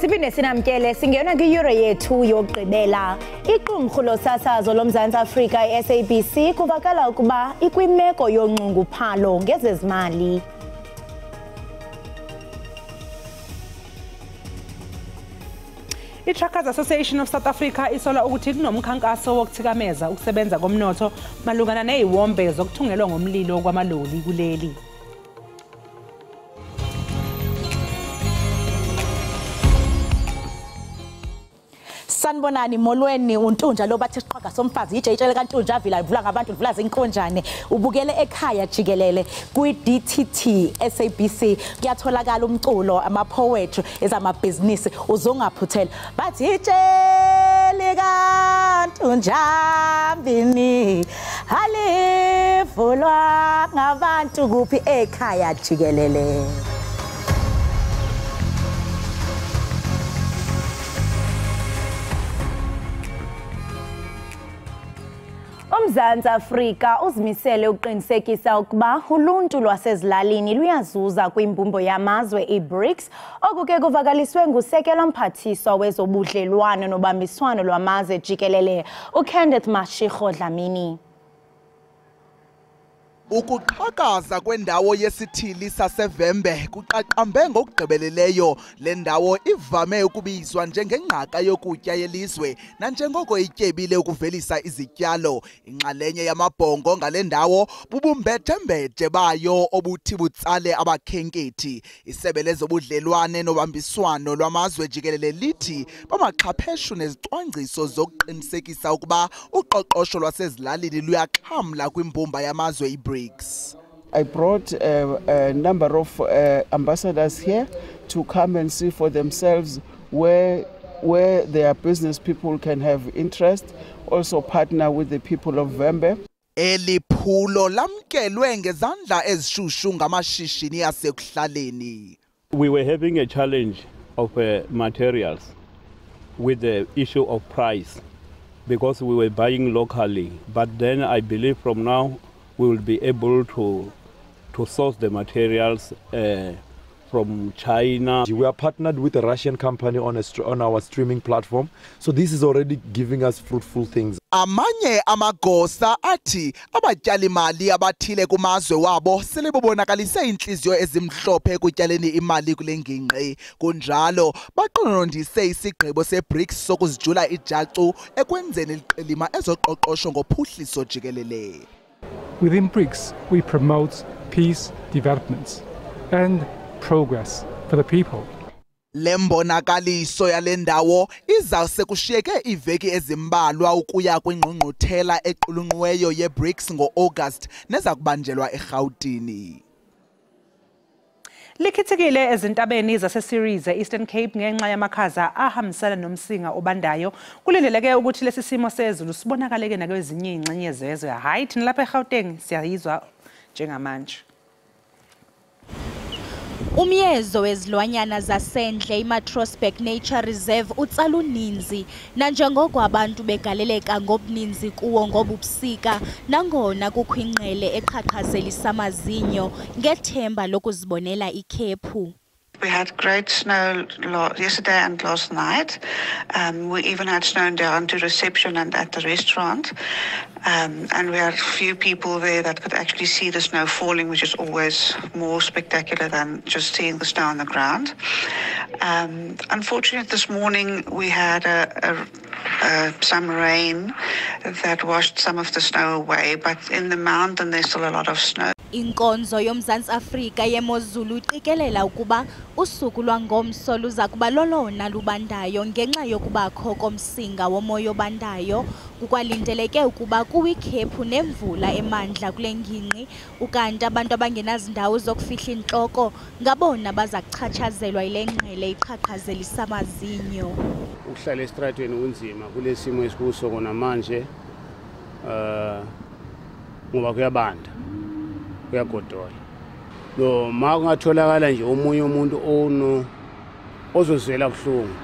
Siphinde sinamkele singena kwiyure yethu yokugqibela. Iqumrhu losasazo loMzantsi Afrika iSABC kuvakala ukuba ikwimeko yonxunguphalo ngezezimali. I-Truckers Association of South Africa isola ukuthi kunomkhankaso wokuthikameza ukusebenza komnotho malungana neziwombe zokuthungelwa ngomlilo kwamaloli kuleli. Sanibonani molweni untunja lo bathi siqhaga somfazi ijeyitshele kaNtunja avila ivula ngabantu ivula zinkonjane ubukele ekhaya jikelele kwi DTT SABC kuyatholakala umculo ama poetry ezamabhizinisi uzongaphuthela bathi ijeli kaNtunja mbini halivulwa ngabantu kuphi ekhaya jikelele. UMzantsi Afrika uzimisele ukuqinisekisa ukuba uluntu lwasezilalini luyazuza kwimbumbo yamazwe iBRICS. Oku ke kuvakaliswe ngusekela mphathiswa wezobudlelwano nobambiswano lwamazwe jikelele uKenneth Mashego Dlamini. Ukuqhakaza kwendawo yesithili saseVhembe kuqaqambe ngokugqibeleleyo. Le ndawo ivame ukubizwa njengengqaka yokutya yelizwe nanjengoko ityebile ukuvelisa izityalo. Inxalenye yamabhongo ngale ndawo bubumbejembeje bayo obuthi butsale abakhenkethi. Isebe lezobudlelwane nobambiswano lwamazwe jikelele lithi bamaxhapheshu nezicwangciso zokuqinisekisa ukuba uqoqosho lwasezilalini luyaxhamla kwimbumba yamazwe iBRICS. I brought a number of ambassadors here to come and see for themselves where their business people can have interest, also partner with the people of Vhembe. Eli phulo lamkelwe ngezandla ezishushu ngamashishini asekuhlaleni. We were having a challenge of materials with the issue of price because we were buying locally, but then I believe from now we will be able to source the materials from China. We are partnered with a Russian company on our streaming platform, so this is already giving us fruitful things. Amanye amagosa athi abatyali mali abathile kumazwe wabo sele bobonakalise inhliziyo ezimhlophe ekutyaleni imali kule ngingqi. Kunjalo baqonondise isigqibo seBRICS sokuzijula ijacu ekwenzeni liqilima ezoqoqosho ngophuhliso jikelele. Within BRICS, we promote peace, development and progress for the people. Le mbonakaliso yale ndawo izawuse kushiyeke iiveki ezimbalwa ukuya kwingqungquthela equlunqiweyo yeBRICS ngo-August neza kubanjelwa eRhawutini. Likhithikile ezintabeni zaseSeries e-Eastern Cape ngenxa yamakhaza ahambisana nomsinga obandayo. Kulindeleke ukuthi lesi simo sezulu sibonakaleke nakwezinye izingxenye zezwe. Hayi thina lapha eGauteng siyayizwa njengamanje. Umyezo wezilwanyana zasendle iMatroosberg Nature Reserve utsala uninzi nanjengoko abantu begaleleka ngobuninzi kuwo ngobubusika nangona kukho ingqele eqhaqhazelisa amazinyo ngethemba lokuzibonela ikhephu. We had great snow yesterday and last night. We even had snow down to reception and at the restaurant. And we had few people there that could actually see the snow falling, which is always more spectacular than just seeing the snow on the ground. Unfortunately, this morning we had some rain that washed some of the snow away, but in the mountain there's still a lot of snow. Inkonzo yoMzantsi Afrika yemozulu iqikelela ukuba usuku lwangomso luza kuba lolona lubandayo ngenxa yokubakho komsinga womoya obandayo. Kukwalindeleke ukuba kuwikhephu nemvula emandla kule ngingqi, ukanti abantu abangenazindawo zokufihla intloko ngabona baza kuchatshazelwa yile ngqele iqhaqhazelisa amazinyo. Ukuhlala esitratweni kunzima kulesimo esikuso kona manje, ngoba kuyabanda, kuyagodola. No ma kungatholakala nje omunye umuntu ono ozozwela buhlungu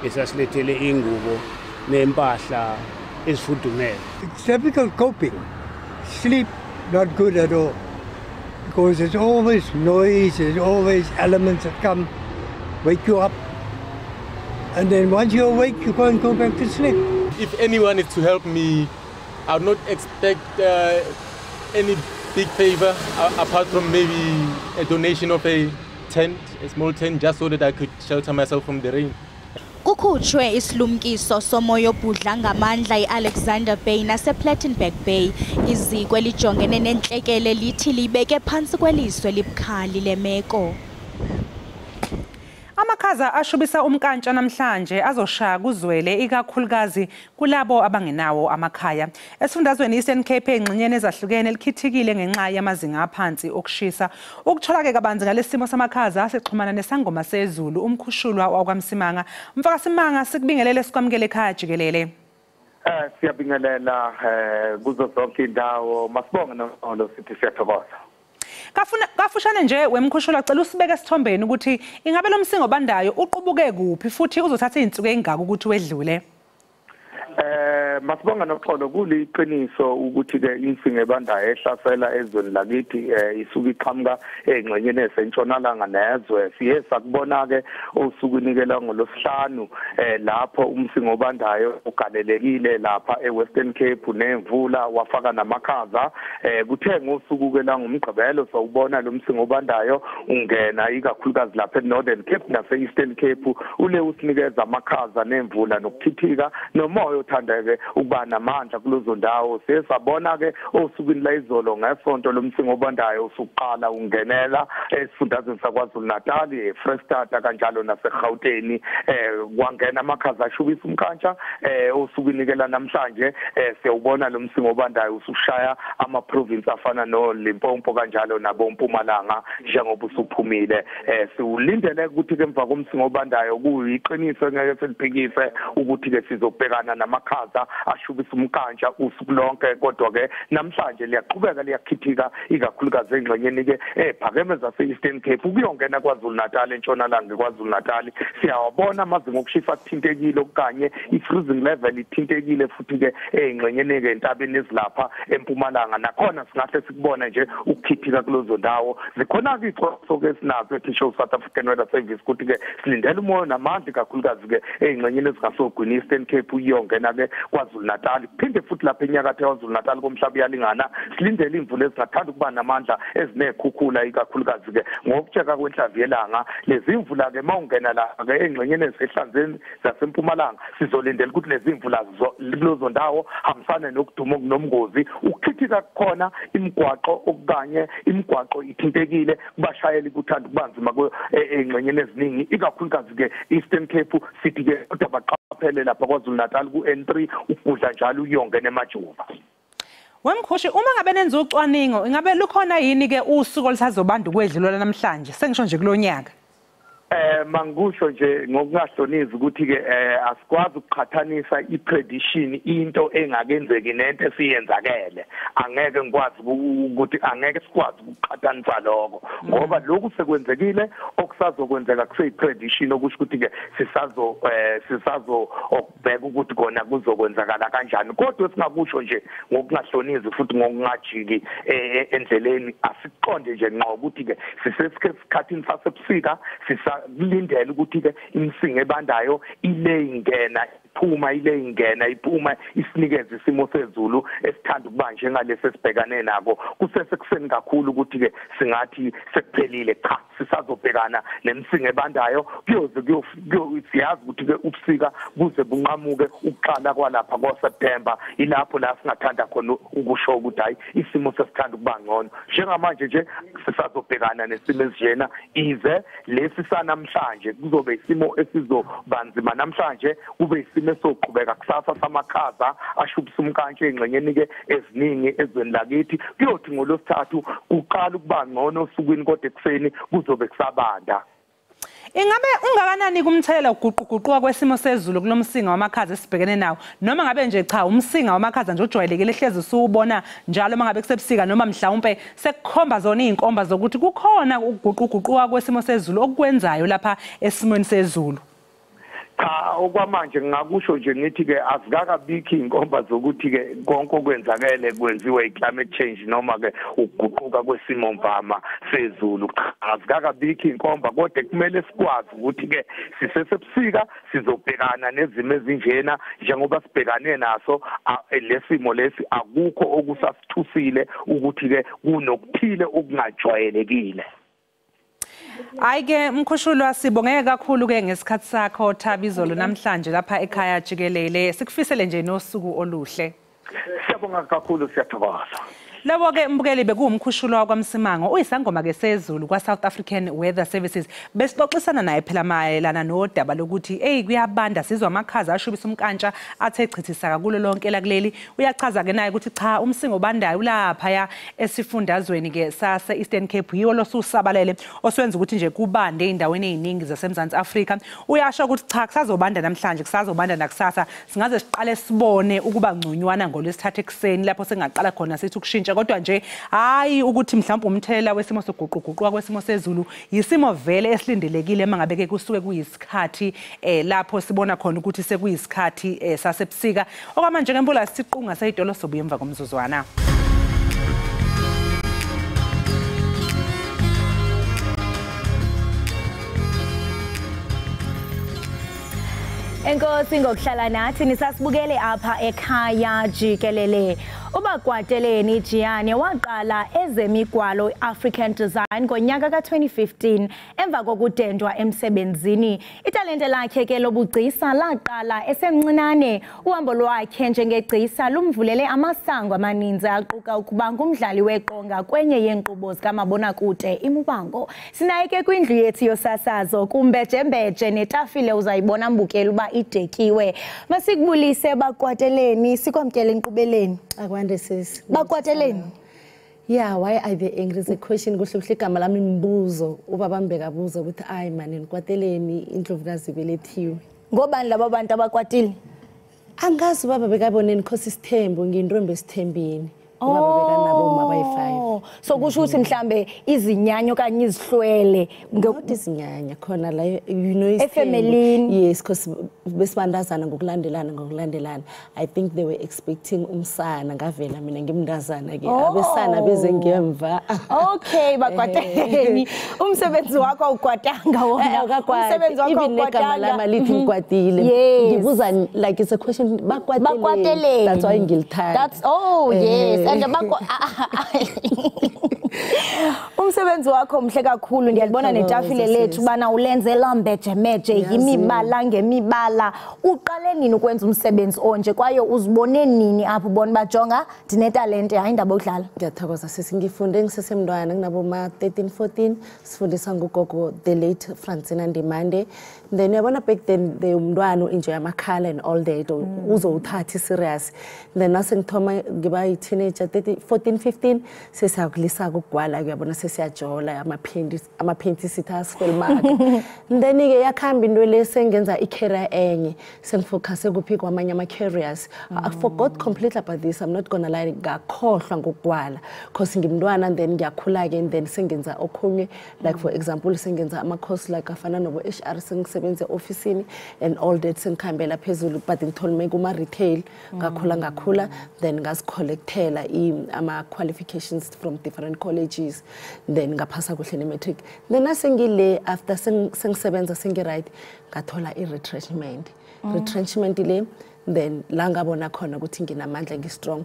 esasilethele ingubo nempahla ezifudumele. It's difficult coping. Sleep not good at all because there's always noise, there's always elements that come wake you up. And then once you're awake, you can't go back to sleep. If anyone is to help me, I would not expect any big favor apart from maybe a donation of a tent, a small tent, just so that I could shelter myself from the rain. Kukhutshwe isilumkiso somoya obhudla ngamandla iAlexander Bay nasePlattenberg Bay. Iziko elijongene nentlekele lithi libeke phantsi kweliso elibukhali lemeko. Amakhaza ashubisa umkantsha namhlanje azoshaya kuzwele ikakhulukazi kulabo abangenawo amakhaya. Esifundazweni Eastern Cape engxenyeni ezahlukene likhithikile ngenxa yamazinga aphansi okushisa. Ukuthola-ke kabanzi ngalesimo samakhaza sixhumana nesangoma sezulu umkhushulwa wakwaMsimanga. Mfakasimanga, sikubingelele sikwamukele ekhaya jikelele. Siyabingelela kuzo zonke indawo. Masibonge noxolo, sithi siyathokoza. Kafushane nje wemkhushulwa, cela usibeke esithombeni ukuthi ingabe lo msinga obandayo uqubuke kuphi futhi uzothatha izinsuku ezingaka ukuthi wedlule. Masibonga noxolo, kuliqiniso ukuthi ke insinga ebandayo ehlasela ezweni lakithi isuka iqhamuka engxenyeni esentshonalanga nezwe. Siye sakubona ke osukwini ke langolosihlanu lapho umsinga obandayo ugalelekile lapha eWestern Cape nemvula wafaka namakhaza. Kuthe ngosuku ke langomgqibelo sawubona lo msinga obandayo ungena ikakhulukazi lapha eNorthern Cape nase-Eastern Cape, ule usinikeza amakhaza nemvula nokukhithika nomoya othandeke ukuba namandla kulezo ndawo. Sesabona ke osukwini la izolo ngesonto lo msinga obandayo usuqala ungenela esifundazweni saKwaZulu Natal, eFreyistata kanjalo naseGauteng. Kwangena amakhaza ashubisa umkantsha. Osukwini ke la namhlanje siyawubona lo msinga obandayo usushaya ama province afana noLimpopo kanjalo nabo Mpumalanga njengoba usuphumile. Siwulindele ukuthi ke emva komsinga obandayo kuyiqiniso ngeke seliphikise ukuthi ke sizobhekana namakhaza ashubisa umkantsha usuku lonke, kodwa ke namhlanje liyaqhubeka liyakhithika ikakhulukazi engxenyeni ke ephakeme zase-Eastern Cape ukuyongena KwaZulu Natal, entshonalanga KwaZulu Natal. Siyawabona amazinga okushisa athintekile okanye i-freezing level ithintekile futhi ke engxenyeni ke entabeni ezilapha eMpumalanga, nakhona singahle sikubone nje ukukhithika kulezo ndawo. Zikhona-ke ixwayiso ke esinazo eThisho South African Weather Service ukuthi ke silindele umoya namandla ikakhulukazi ke engxenyeni ezingasogwini Eastern Cape ukuyongena ke KwaZulu Natal, phinde futhi lapha enyakatho yaKwaZulu Natal komhlaba uyalingana silindele imvula ezingathanda ukuba namandla ezinekhukhula ikakhulukazi ke ngokutsheka kwenhlamvu yelanga. Lezi imvula ke mawungena la ke engxenyeni ezihlanzeni zasempumalanga sizolindela ukuthi lezi imvula kulezo ndawo hambisane nokuduma okunomngozi, ukukhithika kukhona imigwaqo okanye imigwaqo ithintekile kubashayeli kuthanda ukubanzima engxenyeni eziningi ikakhulukazi ke Eastern Cape. Sithi ke kodwa baqaphele lapha KwaZulu Natal ku-N3 ukudla njalo uyongena emajuba. Wemkhushi, uma ngabe nenza ucwaningo ingabe lukhona yini ke usuku olusazobanda ukwedlula namhlanje sengisho nje kulonyaka? Mangikusho nje ngokungahlonizi ukuthi ke asikwazi ukuqhathanisa i-prediction into engakenzeki nento esiyenzakele. Angeke ngikwazi ukuthi angeke sikwazi ukuqhathanisa lokho ngoba lokhu sekwenzekile, okusazokwenzeka kuseyi-prediction, okusho ukuthi ke sisazo okubheka ukuthi kona kuzokwenzakala kanjani. Kodwa singakusho nje ngokungahlonizi futhi ngokungajiki endleleni, asiqonde nje ngqo ukuthi ke sisesikhathini sasebusika, sisalindele ukuthi ke imisinga ebandayo ile ingena iphuma, ile ingena iphuma, isinikeze isimo sezulu esithanda ukuba njengalesi esibhekane nako. Kusesekuseni kakhulu ukuthi ke singathi sekuphelile, cha, sisazobhekana nemisinga ebandayo kuyoze siyazi ukuthi ke ubusika buze bunqamuke ukuqala kwalapha kwaSeptember, ilapho la singathanda khona ukusho ukuthi hayi isimo sesithanda ukuba ngcono. Njengamanje nje sisazobhekana nesimo esinjena, ize lesi sanamhlanje kuzobe isimo esizobanzima namhlanje, kube isimo esoqhubeka kusasa samakhaza ashubisa umkantsha engxenyeni ke eziningi ezweni lakithi. Kuyothi ngolwesithathu kuqala ukuba ngcono osukwini, kodwa ekuseni kuzobe kusabanda. Ingabe ungakanani kumthelela uguquguquka kwesimo sezulu kulomsinga wamakhaza esibhekene nawo, noma ngabe nje cha umsinga wamakhaza nje ojwayelekile ehlezi usuwubona njalo mangabe kusebusika, noma mhlawumbe sekukhomba zona izinkomba zokuthi kukhona uguquguquka kwesimo sezulu okwenzayo lapha esimweni sezulu? Cha, okwamanje ngingakusho nje ngithi ke azikakabikho inkomba zokuthi ke konke okwenzakele kwenziwe i-climate change noma ke ukuguquka kwesimo mvama sezulu. Azikakabikho inkomba, kodwa kumele sikwazi ukuthi ke sisesebusika sizobhekana nezimo ezinjena njengoba sibhekane naso lesimo lesi. Akukho okusasithusile ukuthi ke kunokuthile okungajwayelekile. Hayi-ke Mkhushulwa, sibongeke kakhulu-ke ngesikhathi sakho Thabizolo namhlanje lapha ekhaya jikelele. Sikufisele nje nosuku oluhle. Siyabonga kakhulu, siyathokoza. Labo-ke mbukeli bekuwuMkhushulwa kwaMsimango, uyisangoma-ke sezulu kwa-South African Weather Services. Besixoxisana naye phela mayelana nodaba lokuthi eyi kuyabanda, sizwa amakhaza ashubisa umkantsha athe chithisaka kulo lonke lakuleli. Uyachaza-ke naye ukuthi cha, umsingo obandayo ulaphaya esifundazweni-ke sase-Eastern Cape yiwo losusabalele oswenza ukuthi nje kubande ey'ndaweni ey'ningi zaseMzansi Afrika. Uyasho ukuthi cha, kusazobanda namhlanje, kusazobanda nakusasa, singaze siqale sibone ukuba ngconywana ngolwesithathu ekuseni lapho sengaqala khona sithi ukushintsha. Kodwa nje hayi ukuthi mhlawumbe umthelela wesimo soguquguquka kwesimo sezulu yisimo vele esilindelekile mangabe ke kusuke kuyisikhathi lapho sibona khona ukuthi sekuyisikhathi sasebusika. Okwamanje ngempula siqunga seyidolo, sobuye emva komzuzwana. Enkosi ngokuhlala nathi, nisasibukele apha ekhaya jikelele. UBakwateleni Jiyane waqala ezemigwalo African Design ngonyaka ka-2015 emva kokudendwa emsebenzini. Italente lakhe ke lobugcisa laqala esemncinane. Uhambo lwakhe njengegcisa lumvulele amasango amaninzi aquka ukuba ngumdlali weqonga kwenye yeenkqubo zikamabonakude iMuvhango. Sinaye ke kwindlu yethu yosasazo kumbejembeje netafile uzayibona mbukeli uba idekiwe. Masikubulise Bakwateleni, sikwamkele enkqubeleni. Akwande sis. Bakwateleni. Yeah, why are they angry? It's a question. Kuhle kuhle igama lami imibuzo ubaba mbekabuza ukuthi ayi mani nikwateleni indlovukazi ibelethiwe. Ngobani laba bantu abakwatile? Angazi ubaba bekaboneni khosi isithembu, ngiyintombi esithembini. Ubaba bekanabo uma bayi-5. So kusho ukuthi mhlambe izinyanya okanye izihlwele. Not izinyanya khona la, you know, efemelini. Yes, because besibandazana ngokulandelana. I think they were expecting umsana, ngavela mina ngimndazana ke. Abesana beze ngemva. Okay, Bakwateleni. Umsebenzi wakho awukwatanga wona. Umsebenzi wakho awukwatanga. Igama lami lithi ngikwatile. Ngibuza like it's a question, Bakwateleni. That's why ngilithanda. That's oh yes. And umsebenzi wakho mhle kakhulu, ndiyalibona netafile lethu bana ulenzela mbejemeje yimibala ngemibala. Uqale nini ukwenza umsebenzi onje kwaye uzibone nini apho ubona bajonga ndinetalente hayi indaba yokudlala? Ngiyathokoza sisi, ngifunde ngisesemntwana nginabo ma 13 14, sifundiswa ngugogo the late Francina Ndimande. Then uyabona back then the umntwana enjoy amakhala and all that, uzowuthatha serious. Then nase ngithoma ngiba i-teenager 14 15 sesiyakulisa ukugwala, uyabona sesiyajola amaphenti sithi asifilmaka. Then ke yakhamba into le sengenza i-career enye, sengifocus kuphi kwamanye ama-careers. I forgot completely about this, I'm not gonna lie, ngakhohlwa ngokugwala because ngimntwana and then ngiyakhula ke and then sengenza okhunye, like for example sengenza ama-course like afana nobo HR, sengisebenza e-ofisini and all that, sengikhambela phezulu but ngitholme kuma-retail. Ngakhula then ngazicollectela ama-qualifications from different colleges, then ngaphasa kuhle ne-matric. Then nasengile after sengisebenza sengi-right ngathola i-retrenchment. Retrenchment le then la ngabona khona ukuthi nginamandla, ngi-strong.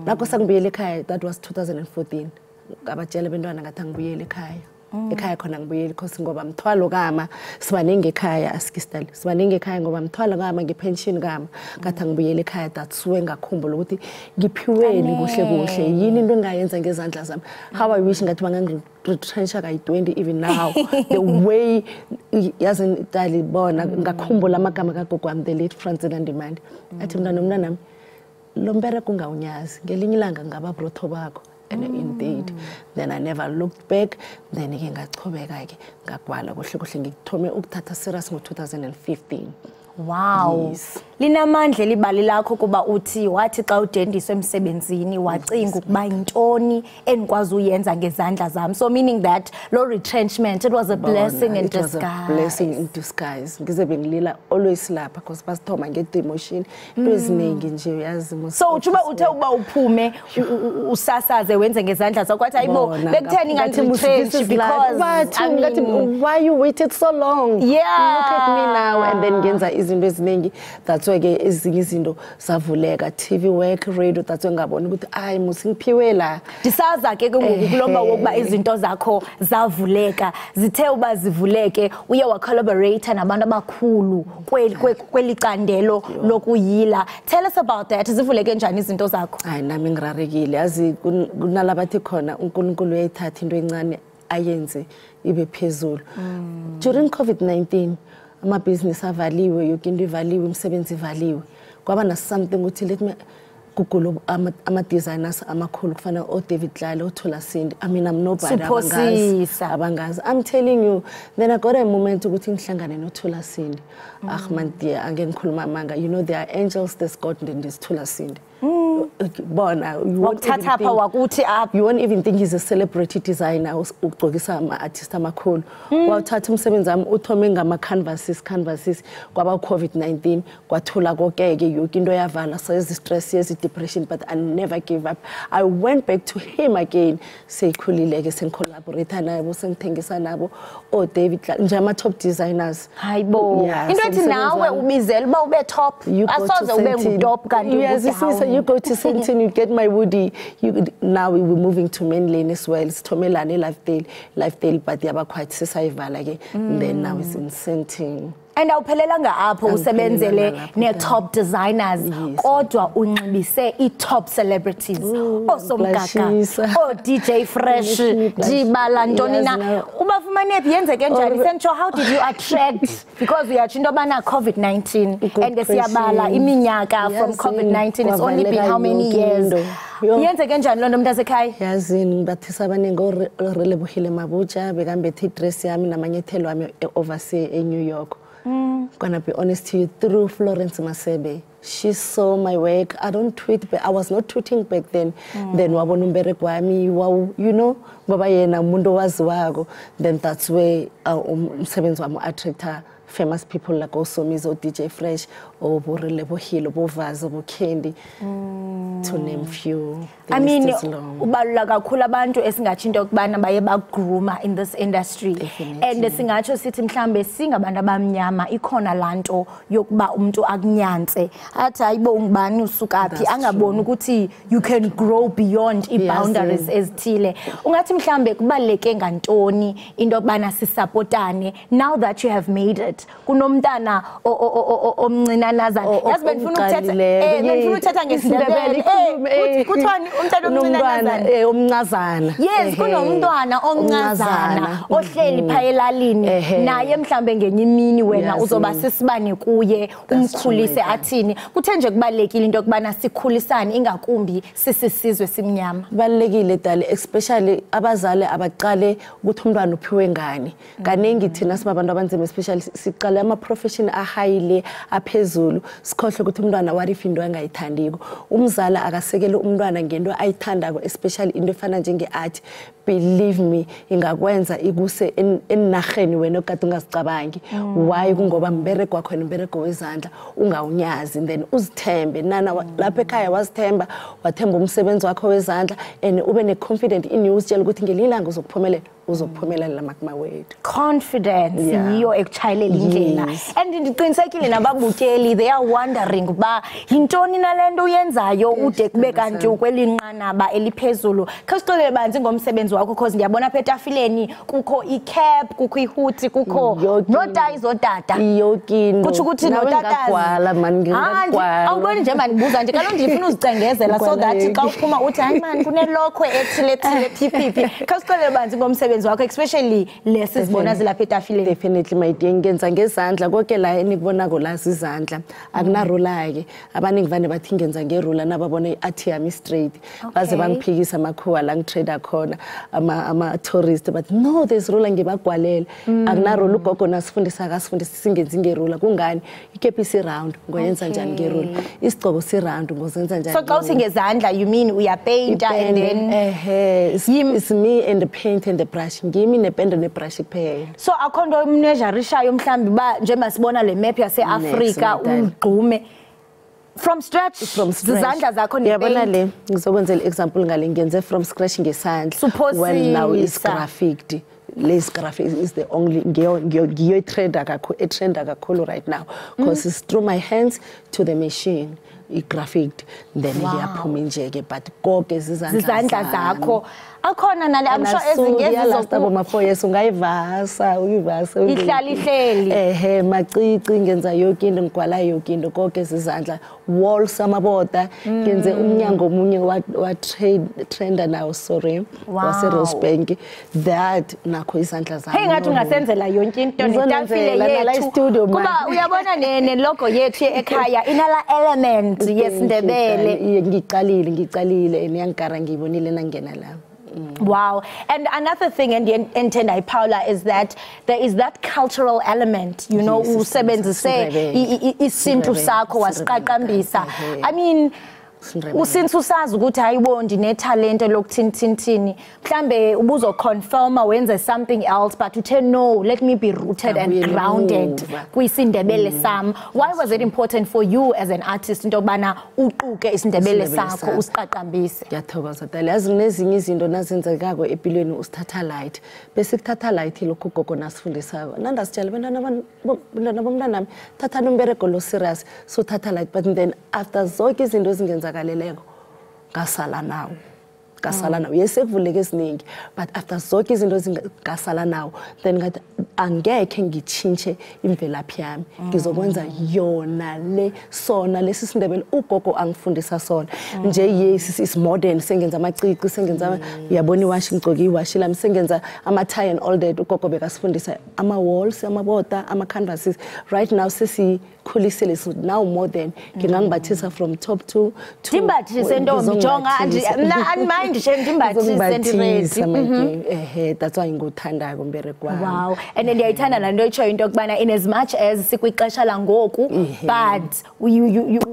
Nakho sengibuyele ekhaya, that was 2014. Ngabatshela abantwana ngathi angibuyele ekhaya. Ekhaya khona ngibuyele because ngoba mthwalo kama sibaningi ekhaya, asikistali sibaningi ekhaya ngoba mthwalo kama ngepension kama ngathi angibuyele ekhaya. That's when ngakhumbula ukuthi ngiphiweni kuhle kuhle yini into engayenza ngezandla zami. How I wish ngathi bangangiretrencha kayi-20 even now the way yazi ngalibona ngakhumbula amagama kagogo wami the late Francina Ndimande athi mntwana mntanami lo mbereko ungawunyazi ngelinye ilanga ngaba brotho bakho. And indeed then I never looked back. Then ke ngachubeka ke ngagwala kuhle kuhle, ngithome ukuthatha serious ngo-2015. Wow. Yes. Linamandla libali lakho kuba uthi wathi xa udendiswe emsebenzini wacinga ukuba yintoni endikwazi uyenza ngezandla zam. So meaning that low retrenchment, it was a blessing in It was disguise. a blessing in disguise. Ngize bengilila always lapha because basithoma nge-demotion, into eziningi nje, uyazi mos. So uthi uba uthe uba uphume usasaze wenze ngezandla zakho, wathi hayibo, Bona, bekutheni ngathi musi, this ngangi-retrench is life. because Bathi, I ngathi, mean, why you waited so long? Look at me now. And then ngenza izinto eziningi. That's why ke ezinye izinto zavuleka, TV work, radio. That's why ngabona ukuthi ayi musi, ngiphiwe la. Ndisaza ke ngoku kulomba wokuba izinto zakho zavuleka. Zithe uba zivuleke, uye wacollaborate nabantu abakhulu kweli candelo lokuyila. Tell us about that. Zivuleke njani izinto zakho? Hayi, nami ngirarekile, yazi kunalabathi khona uNkulunkulu uyayithatha into encane ayenze ibe phezulu. During COVID-19 amabhizinisi avaliwe, yonke into ivaliwe, imisebenzi ivaliwe. Kwaba na something ukuthi let me Google ama-designers amakhulu kufana o-David Tlale, oThula Sindi. I mean, I'm nobody. Suphosisa. Abangazi. I'm telling you. Then I got a moment ukuthi ngihlangane noThula Sindi. Ah man dear, angeke ngikhuluma amanga. You know there are angels, there's God, and there's Thula Sindi. Bona, you won't even Wakuthatha apha think- wakuthi apha. You won't even think he's a celebrity designer ugqokisa ama-artist amakhulu. Wawuthatha umsebenzi wami uthome ngama-canvases, canvases, kwaba COVID-19, kwathula konke-ke, yonke into yavala, sezi stress, yezi depression, but I never gave up. I went back to him again. Seyikhulile-ke, sengicollaborate nabo, sengithengisa nabo, o-David Tlale, nje ama-top designers. Hayibo. Yeah, Into ethi so nawe umsebenzi wami- ubizela uba ube top. You go to Asoze ube Sandton. ngutop kanti Yes, ubu-down. sister, you go to Sandton, you get my woody. Now we were moving to Mainlane as well. Sithomelane Lifedale, Lifedale, but yaba quite sisayivala ke. Then now it's in Sandton. And awuphelelanga apho, usebenzele Angiphelelanga lapho, ne-top designers, kodwa unxibise i-top celebrities, ooSomgaga, Blushisa. oo-DJ Fresh, ndibala ntoni na. Yazi na- Ubafumane phi? Yenzeke njani? Oh, Sentsho, how did you attract? Because uyatsho into yobana COVID-19 Good and siyabala question. iminyaka from Yazini, COVID-19, it's only been kwavaleka how many yonke years? into. Yo. Yenzeke njani loo nto, mntasekhaya? Yazini, ngibathisa abaningi, oRelebohile Mabuja bekambethe idress yami namanyethelo wami e-overseas eNew York. Gonna be honest to you, through Florence Masebe. She saw my work. I don't tweet, but I was not tweeting back then. Then wabona umbereko wami, wow, you know, ngoba yena umuntu owaziwako. Then that's where umsebenzi wami attractor famous people like oSomizi, o-DJ Fresh, oboRelebohile, boVazo, boCandy, to name few. The I list mean, is long. ubalula kakhulu abantu esingatsho into yokubana baye bagrooma in this industry. And singatsho sithi mhlambe singabantu abamnyama ikhona laa nto yokuba umntu akunyantse athi hayibo, ungubani, usuka phi, That's angaboni ukuthi you can grow beyond ii-boundaries ezithile. Ungathi mhlambe kubaluleke ngantoni into yokubana sisapotane now that you have made it? Kunomntana omncinanazana. Yazi bendifuna ukuthetha, Omqalileyo. bendifuna ukuthetha ngesiNdebele. IsiNdebele, Kuthiwani umntana Unomntwana, omncinanazana? Omncazana. Yes, kunomntwana omncazana ohleli phaya elalini, naye mhlambe ngenye imini wena uzoba sisibane kuye, umkhulise athini. Kuthe nje kubalulekile into yokubana sikhulisane, ingakumbi sisisizwe simnyama. Kubalulekile dali, especially abazali abaqale ukuthi umntwana uphiwe ngani. Kaningi thina sibabantu abanzima, especially siqale ama-profession ahayile aphezulu, sikhohlwe ukuthi umntwana what if into angayithandiko. Umzali akasekele umntwana ngento ayithandako, especially into efana njenge-art. Believe me, ingakwenza ikuse enarheni wena okade ungazicabangi. Why? Kungoba mbereko wakho mbereko wezandla, ungawunyazi, then uzithembe. Nana lapha ekhaya wazithemba, wathemba umsebenzi wakho wezandla, and ube ne-confident in you, uzitshela ukuthi ngelinye ilanga uzokuphumelela, uzokuphumelela makuma wethu. Confidence yiyo ekutshayelela indlela. And ndiqinisekile nababukeli, they are wondering uba yintoni nale nto uyenzayo ude kube kanti ukweli nqanaba eliphezulu. Khawusixelele banzi ngomsebenzi wakho, cause ndiyabona apha etafileni kukho i-cap, kukho ihuti, kukho nootayi zootata. Yonke into. Kutsho ukuthi Nawe notatazi. ngingagwala, man, Hayi, ngingagwala. awuboni nje mani, ndibuza nje kaloku, ndifuna uzicengezela so Ngigwala that xa yonke. uphuma uthi hayi mani, kunelokhwe ethile ethile phiphiphi. Khawusixelele banzi ngomsebenzi umsebenzi wakho, especially lesizibona zilapha etafileni? Definitely, my dear, ngenza ngezandla konke la enikubonako la zizandla, akunarula-ke. Abaningi vane bathi ngenza ngerula nababona i-art yami straight, baze bangiphikisa amakhuwa la ngitrade khona, ama-tourist, but no, there's rula, ngibagwalela. Akunarula. Ugogo nasifundisa akasifundisa singenzi ngerula. Kungani? Ikepisi round ngoyenza njani ngerula? Isigcobo si-round ngozenza njani? So xa uthi ngezandla, you mean uyapainta and then Ehe, it's me and the paint and the brush. Ngimi nepende nebrush kuphela. So akho nto umnejarishayo mhlawumbi uba njengoba sibona le map yase-Afrika, Next, my darling. ugqume from scratch? From scratch. Zizandla zakho Uyabona nepaint? le, ngizokwenzela example ngale, ngiyenze from scratch ngesandla. Suphosisa. Well, now is graphic. Les graphic is the only ngiyo trenda kakhulu, etrenda kakhulu right now, because it's through my hands to the machine, i-graphic, then iyaphuma inje-ke, but konke zizandla. Zizandla zami. zakho. Akhona nale, I'm sure ezinye Iyalasta boma 4 years, ungayivasa, uyivasa. Ihlala ihleli. Ehe, macici, ngenza yonke into, ngigwala yonke into, konke zizandla. Walls, amabota, ngenze umnyango omunye wa trade trender now, sorry, wase Rosebank, that nakho izandla zami. Hey, ngathi ungasenzela yonke into netafile Ngizonenzela nala yethu. i-studio, Kuba man. uyabona ne logo yethu ekhaya inala element yesiNdebele. Iye, ngiqalile and yangikara, ngiyibonile nangena la. Wow. And another thing and endithanda iphawula is that there is that cultural element, usebenzise isiNdebele. Isintu IsiNdebele, sakho wasiqaqambisa. Ehe. I mean, IsiNdebele. Usince usazi ukuthi hayibo, ndinethalente lokuthini, mhlambe ubuzoconfirma wenze something else, but uthe no, let me be rooted and Ngabuyela grounded emuva. kwisiNdebele sami. Why was it important for you as an artist into yokubana uquke isiNdebele IsiNdebele sakho, sakho. usiqaqambise? Ngiyathokoza, dali. Yazi, kunezinye izinto nazenzekako empilweni usithatha light, bese kuthatha light lokhu ugogo nasifundisako, nandasitshela, bantwana bomntanami, thathani umberego lo serious. So thatha light, but then after zonke izinto ezingenzakaleleko, ngasala nawo, ngasala nawo. Yes, sekuvuleke eziningi, but after zonke izinto ngasala nawo, then ngathi angekhe ngitshintshe imvelaphi yami, ngizokwenza yona le, sona lesi siNdebele ugogo angifundisa sona nje. Yes, is modern, sengenza amacici, sengenza, uyabona iwashi, ngigcoke iwashi lami, sengenza ama-tie and all that. Ugogo bekasifundisa ama-walls, amabota, ama-canvases. Right now sesikhulisile, so now modern, ngingangibathisa from top to Ndimbathise, ntombi, jonga mna andimind nje, ndimbathise, ndiready. Ehe, that's why nguthandayo umbereko wami. Wow, and ndiyayithanda laa nto itshoyo, into yokubana in as much as sikwixesha langoku, but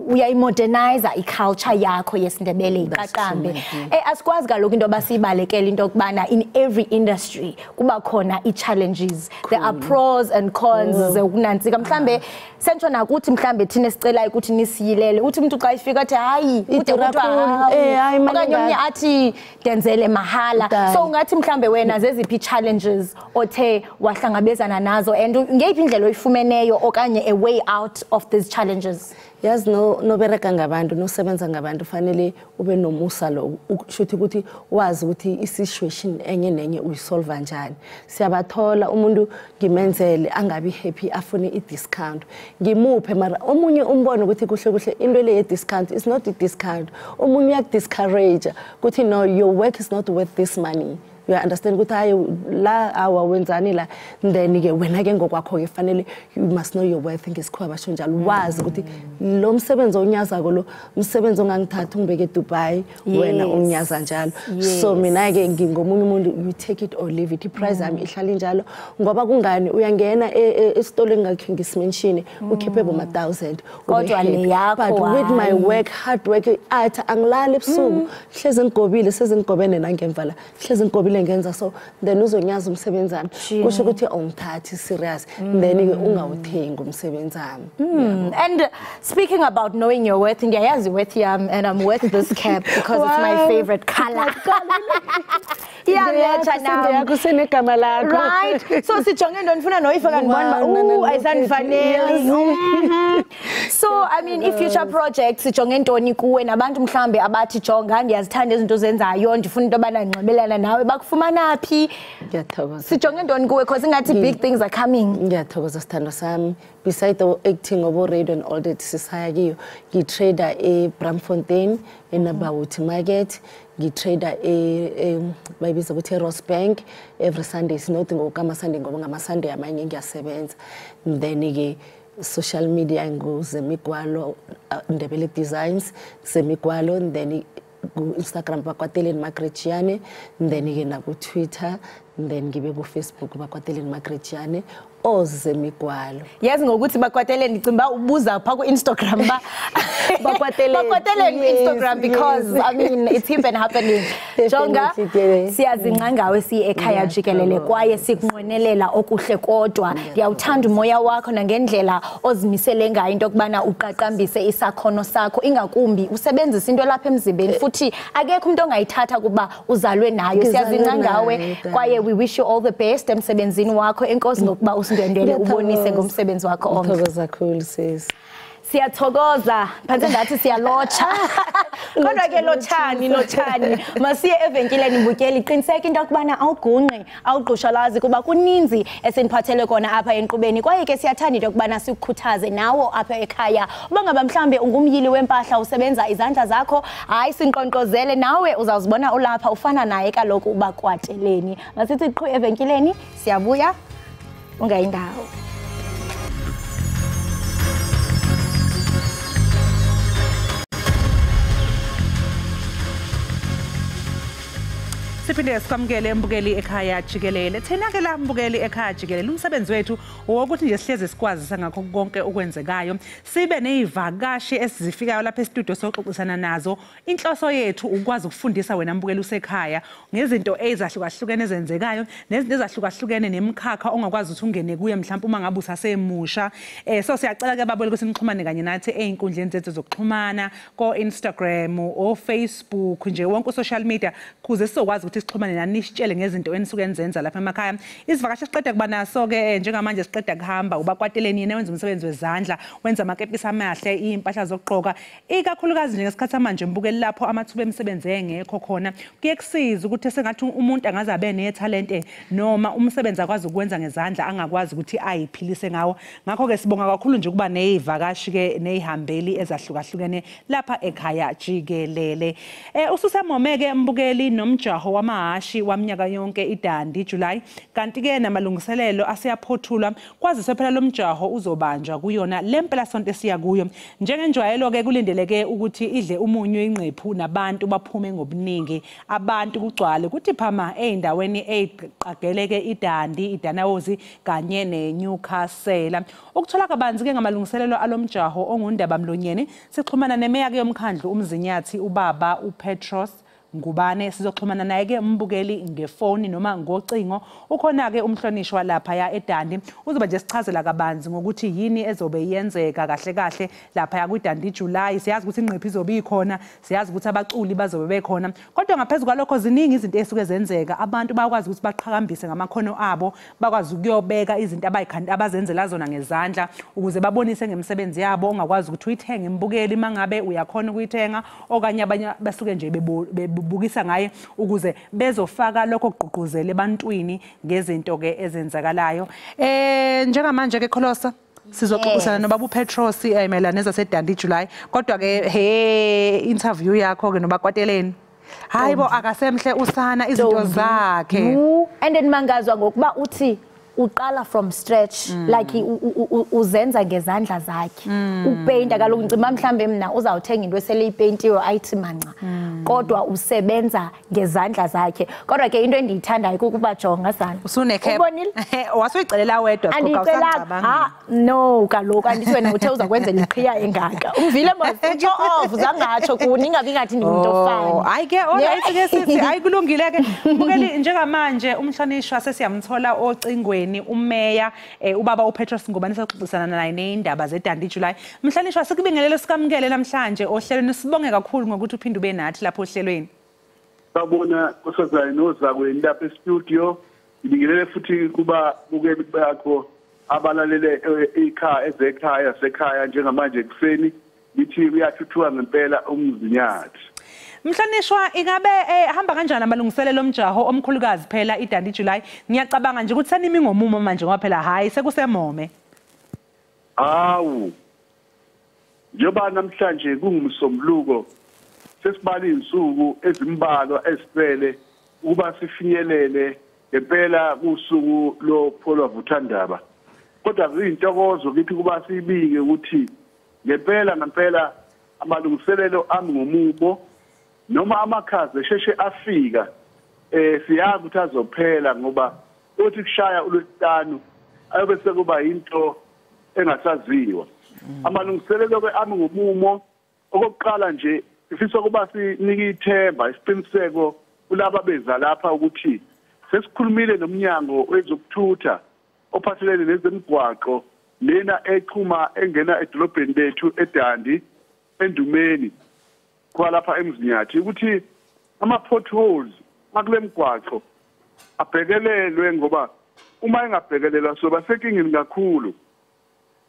uyayimoderniza iculture yakho yesiNdebele, iqaqambe. Asikwazi kaloku into yoba siyibalekele into yokubana in every industry kuba khona ii-challenges. There are pros and cons zokunantsika. Mhlambe sentsho nakuthi, mhlambe thina esicelayo ukuthi nisiyilele, uthi umntu xa ifika athi hayi, kude Idura kuthiwa kakhulu. hawu. Hayi, imali Okanye omnye engaka. athi ndenzele mahala. Dali. So ungathi mhlambe wena zeziphi ii-challenges othe wahlangabezana nazo, and ngeyiphi indlela oyifumeneyo okanye a way out of these challenges? Yazi, no nobereka ngabantu, nosebenza ngabantu, fanele ube nomusa lo, kushuthi ukuthi wazi ukuthi i-situation enye nenye uyisolva njani. Siyabathola, umuntu ngimenzele angabi happy, afune i-discount, ngimuphe, mara omunye umbone ukuthi kuhle kuhle into le ye-discount is not i-discount. Omunye uyakudiscourage ukuthi no, your work is not worth this money. You understand ukuthi hayi, la awa wenzani la. Then ke wena ke ngokwakho ke fanele, you must know your worth, ngesikhuwa basho njalo, wazi ukuthi lo msebenzi onyazako, lo msebenzi ongangithatha ungibeke eDubai, wena unyaza njalo. So mina ke ngingomunye umuntu, you take it or leave it, iprice yami ihlala injalo, ngoba kungani? Uyangena esitolo engakhe ngisimenshini, ukhiphe boma 1000. Kodwa le yakho, But with my hayi. work, hard work, athi angilali ebusuku, hlezi ngigobile, sezingigobene nangemva la, hlezi ngigobile, ngenza. So then uzonyaza umsebenzi wami, kusho ukuthi awungithathi serious, then ke ungawuthengi umsebenzi wami. And speaking about knowing your worth, ngiyayazi worth yami, and I'm worth this cap because it's my favorite color. Iyametha nami. Yakho senegama lakho. Right. So sijonge ntoni, ndifuna noyifaka, ndibona uba Wow, no, no, ayisandifaneli. yazi. So I mean, i-future projects, sijonge ntoni kuwe, nabantu mhlambe abathi jonga, ndiyazithanda izinto ozenzayo, ndifuna into yobana ndinxibelelana nawe, Bakufumana phi? Ngiyathokoza. Sijonge ntoni kuwe, because ingathi big things are coming. Ngiyathokoza, sithando sami. Beside the acting obo radio and all that sisaya kiyo, ngi-trader e-Braamfontein, eNabawuthi Market, ngi-trader bayibiza ukuthi e-Rosebank every Sunday, sinothi ngokama-Sunday ngoba ngama-Sunday amanye ngiyasebenza. Then-ke social media nguZemigwalo, Ndebele Designs, Zemigwalo, and then ku-Instagram Bakwateleni Margaret Jiyane, then-ke naku-Twitter, then ngibe ku-Facebook Bakwateleni Margaret Jiyane oZemigwalo. Yazi ngokuthi Bakwateleni, ngicimba ubuza pha ku-Instagram ba Bakwateleni. Bakwateleni Instagram, because I mean, it's hip and happening. Jonga, siyazinca ngawe siye ekhaya jikelele, kwaye sikunqwenelela okuhle kodwa. Ndiyawuthanda umoya wakho nangendlela ozimisele ngayo into yokubana uqaqambise isakhono sakho, ingakumbi usebenzise into lapha emzimbeni, futhi akekho umuntu ongayithatha kuba uzalwe nayo. Siyazinca ngawe kwaye we wish you all the best emsebenzini wakho. Enkosi ngokuba usindwendwele ubonise ngomsebenzi wakho omhle. Ngithokoza kakhulu, sis. Siyathokoza, phantse ngathi siyalotsha. Kodwa ke lotshani, lotshani. Masiye evenkileni, mbukeli, qiniseka into yokubana awugungqi, awugqushalazi, kuba kuninzi esiniphathele kona apha enkqubeni. Kwaye ke siyathanda into yokubana sikukhuthaze nawo apha ekhaya. Uba ngaba mhlambe ungumyili wempahla, usebenza izandla zakho, hayi, sinkqonkqozele nawe, uzawuzibona ulapha ufana naye kaloku uBakwateleni. Masithi qhu evenkileni, siyabuya, ungayindawo. Siphinde sikwamukele, mbukeli ekhaya jikelele. Thina-ke la, mbukeli ekhaya jikelele, umsebenzi wethu owokuthi nje sihlezi sikwazisa ngakho konke okwenzekayo, sibe ney'vakashi esizifikayo lapha estudio soxoxisana nazo. Inhloso yethu ukwazi ukufundisa wena mbukeli usekhaya ngezinto ezahlukahlukene ezenzekayo nezinto ezahlukahlukene nemikhakha ongakwazi ukuthi ungene kuye mhlawumbe uma ngabe usasemusha. So siyacela-ke babukeli ukuthi nixhumane kanye nathi ey'nkundleni zethu zokuxhumana, ko-Instagram, o-Facebook, nje wonke u-social media, kuze sizokwazi ukuthi sixhumane nani, nisitshele ngezinto enisuke nizenza lapha emakhaya. Isivakashi siqeda kuba naso-ke njengamanje, siqeda kuhamba uBakwateleni, yena wenza umsebenzi wezandla, wenza amakepisi amahle, iy'mpahla zokugqoka, ikakhulukazi nje ngesikhathi samanje, mbukeli, lapho amathuba emisebenzi engekho khona. Kuye kusiza ukuthi sengathi umuntu angaze abe nethalente noma umsebenzi akwazi ukwenza ngezandla angakwazi ukuthi ayiphilise ngawo. Ngakho-ke sibonga kakhulu nje ukuba ney'vakashi-ke ney'hambeli ezahlukahlukene lapha ekhaya jikelele. Ususemome-ke, mbukeli, nomjaho wamahashi waminyaka yonke iDundee July, kanti-ke namalungiselelo aseyaphothulwa, kwazise phela lo mjaho uzobanjwa kuyona le mpelasonto esiya kuyo. Njengenjwayelo-ke kulindeleke ukuthi idle umunyu ingqephu nabantu baphume ngobuningi, abantu kugcwale kuthi phama ey'ndaweni ey'qageleke iDundee, iDanawozi kanye neNewcastle. Ukuthola kabanzi-ke ngamalungiselelo alo mjaho ongundabamlonyeni, sixhumana nemeya-ke yomkhandlu uMzinyathi, ubaba uPetros Ngubane. Sizoxhumana naye-ke, mbukeli, ngefoni noma ngocingo. Ukhona-ke umhlonishwa laphaya eDundee, uzoba nje sichazela kabanzi ngokuthi yini ezobe yenzeka kahle kahle laphaya kwiDundee July. Siyazi ukuthi ingqephu izobe ikhona, siyazi ukuthi abaculi bazobe bekhona, kodwa ngaphezu kwalokho ziningi izinto ey'suke zenzeka. Abantu bayakwazi ukuthi baqhakambise ngamakhono abo, bakwazi ukuyobeka izinto abazenzela zona ngezandla ukuze babonise ngemisebenzi yabo, ongakwazi ukuthi uyithenge, mbukeli, uma ngabe uyakhona ukuyithenga, okanye abanye basuke nje bebukisa ngaye ukuze bezofaka lokho kugqugquzela ebantwini ngezinto ke ezenzakalayo. Njengamanje ke Kholosa sizoxoxisana nobaba uPetros mayelana nezaseDundee July, kodwa ke he interview yakho ke noBakwateleni. Hayibo, akasemhle usana, izinto zakhe. And then mangazwa ngokuba uthi uqala from stretch, like uzenza ngezandla zakhe. Upainta kaloku, ngicima mhlambe mina uzawuthenga into esele ipaintiwe ayithi manca, kodwa usebenza ngezandla zakhe. Kodwa ke into endiyithandayo kukuba jonga sana, usunecap, ubonile, wasuyicelela wedwa. Andiyicelanga, ha no, kaloku andithi wena uthe uzakwenzela iqhiya engaka, umvile mos, utsho off zangatsho kuni, ingabi ngathi ndingumuntu ofana. Hayi ke, alright ke sithi hayi, kulungile ke, mbukeli. Njengamanje umhlonishwa sesiyamthola ocingweni, umeya ubaba uPetros Ngubane, saxoxisana naye neindaba zeDundee July. Mhlonishwa, sikubingelele, sikamukele namhlanje ohlelweni, sibonge kakhulu ngokuthi uphinde ube nathi lapho ohlelweni. Sabona nkosazana nozakweni lapha e-studio, ngibingelele futhi kuba bukeli bakho abalalele ekhaya ezekhaya sekhaya njengamanje ekuseni, ngithi uyathuthuka ngempela uMzinyathi. Mhlonishwa, ingabe hamba kanjani amalungiselelo omjaho omkhulukazi phela iDundee July? Ngiyacabanga nje ukuthi sanimi ngomumo manje ngoba phela hayi sekusemome. Awu, njengoba namhlanje kungumsombuluko, sesibala izinsuku ezimbalwa ezisele ukuba sifinyelele ngempela kusuku lopholwa vuthandaba. Kodwa kuyintokozo kithi kuba sibike ukuthi ngempela ngempela amalungiselelo ami ngomumo, noma amakhaza esheshe afika, siyazi ukuthi azophela ngoba uthi kushaya uLwesihlanu ayobe sekuba into engasaziwa. Amalungiselelo ke ami ngomumo, okokuqala nje sifisa ukuba sinike ithemba, isiqiniseko kulaba beza lapha ukuthi sesikhulumile nomnyango wezokuthutha ophathelene nezemigwaqo lena exhuma engena edolobheni lethu eDundee eNdumeni kwalapha eMzinyathi, ukuthi ama-potholes akule migwaqo abhekelelwe, ngoba uma engabhekelelwa soba senkingeni kakhulu,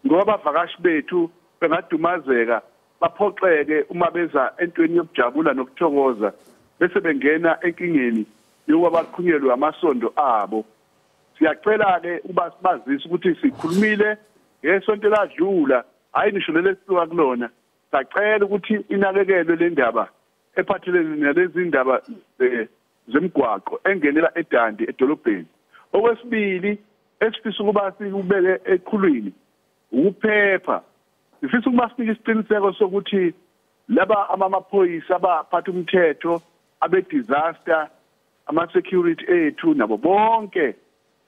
ngoba abavakashi bethu bengadumazeka baphoxeke uma beza entweni yokujabula nokuthokoza, bese bengena enkingeni yokuba baqhunyelwe amasondo abo. Siyacela-ke ukuba sibazise ukuthi sikhulumile ngesonto eladlula, hhayi nisho leli esisuka kulona, sacela ukuthi inakekelwe le ndaba ephathelene nalezi ndaba zemigwaqo engenela eDundee edolobheni. Okwesibili esifisa ukuba sikubeke eqhulwini ukuphepha. Sifisa ukuba sinike isiqiniseko sokuthi laba amaphoyisa abaphatha umthetho, abe-disaster, ama-security ethu nabo bonke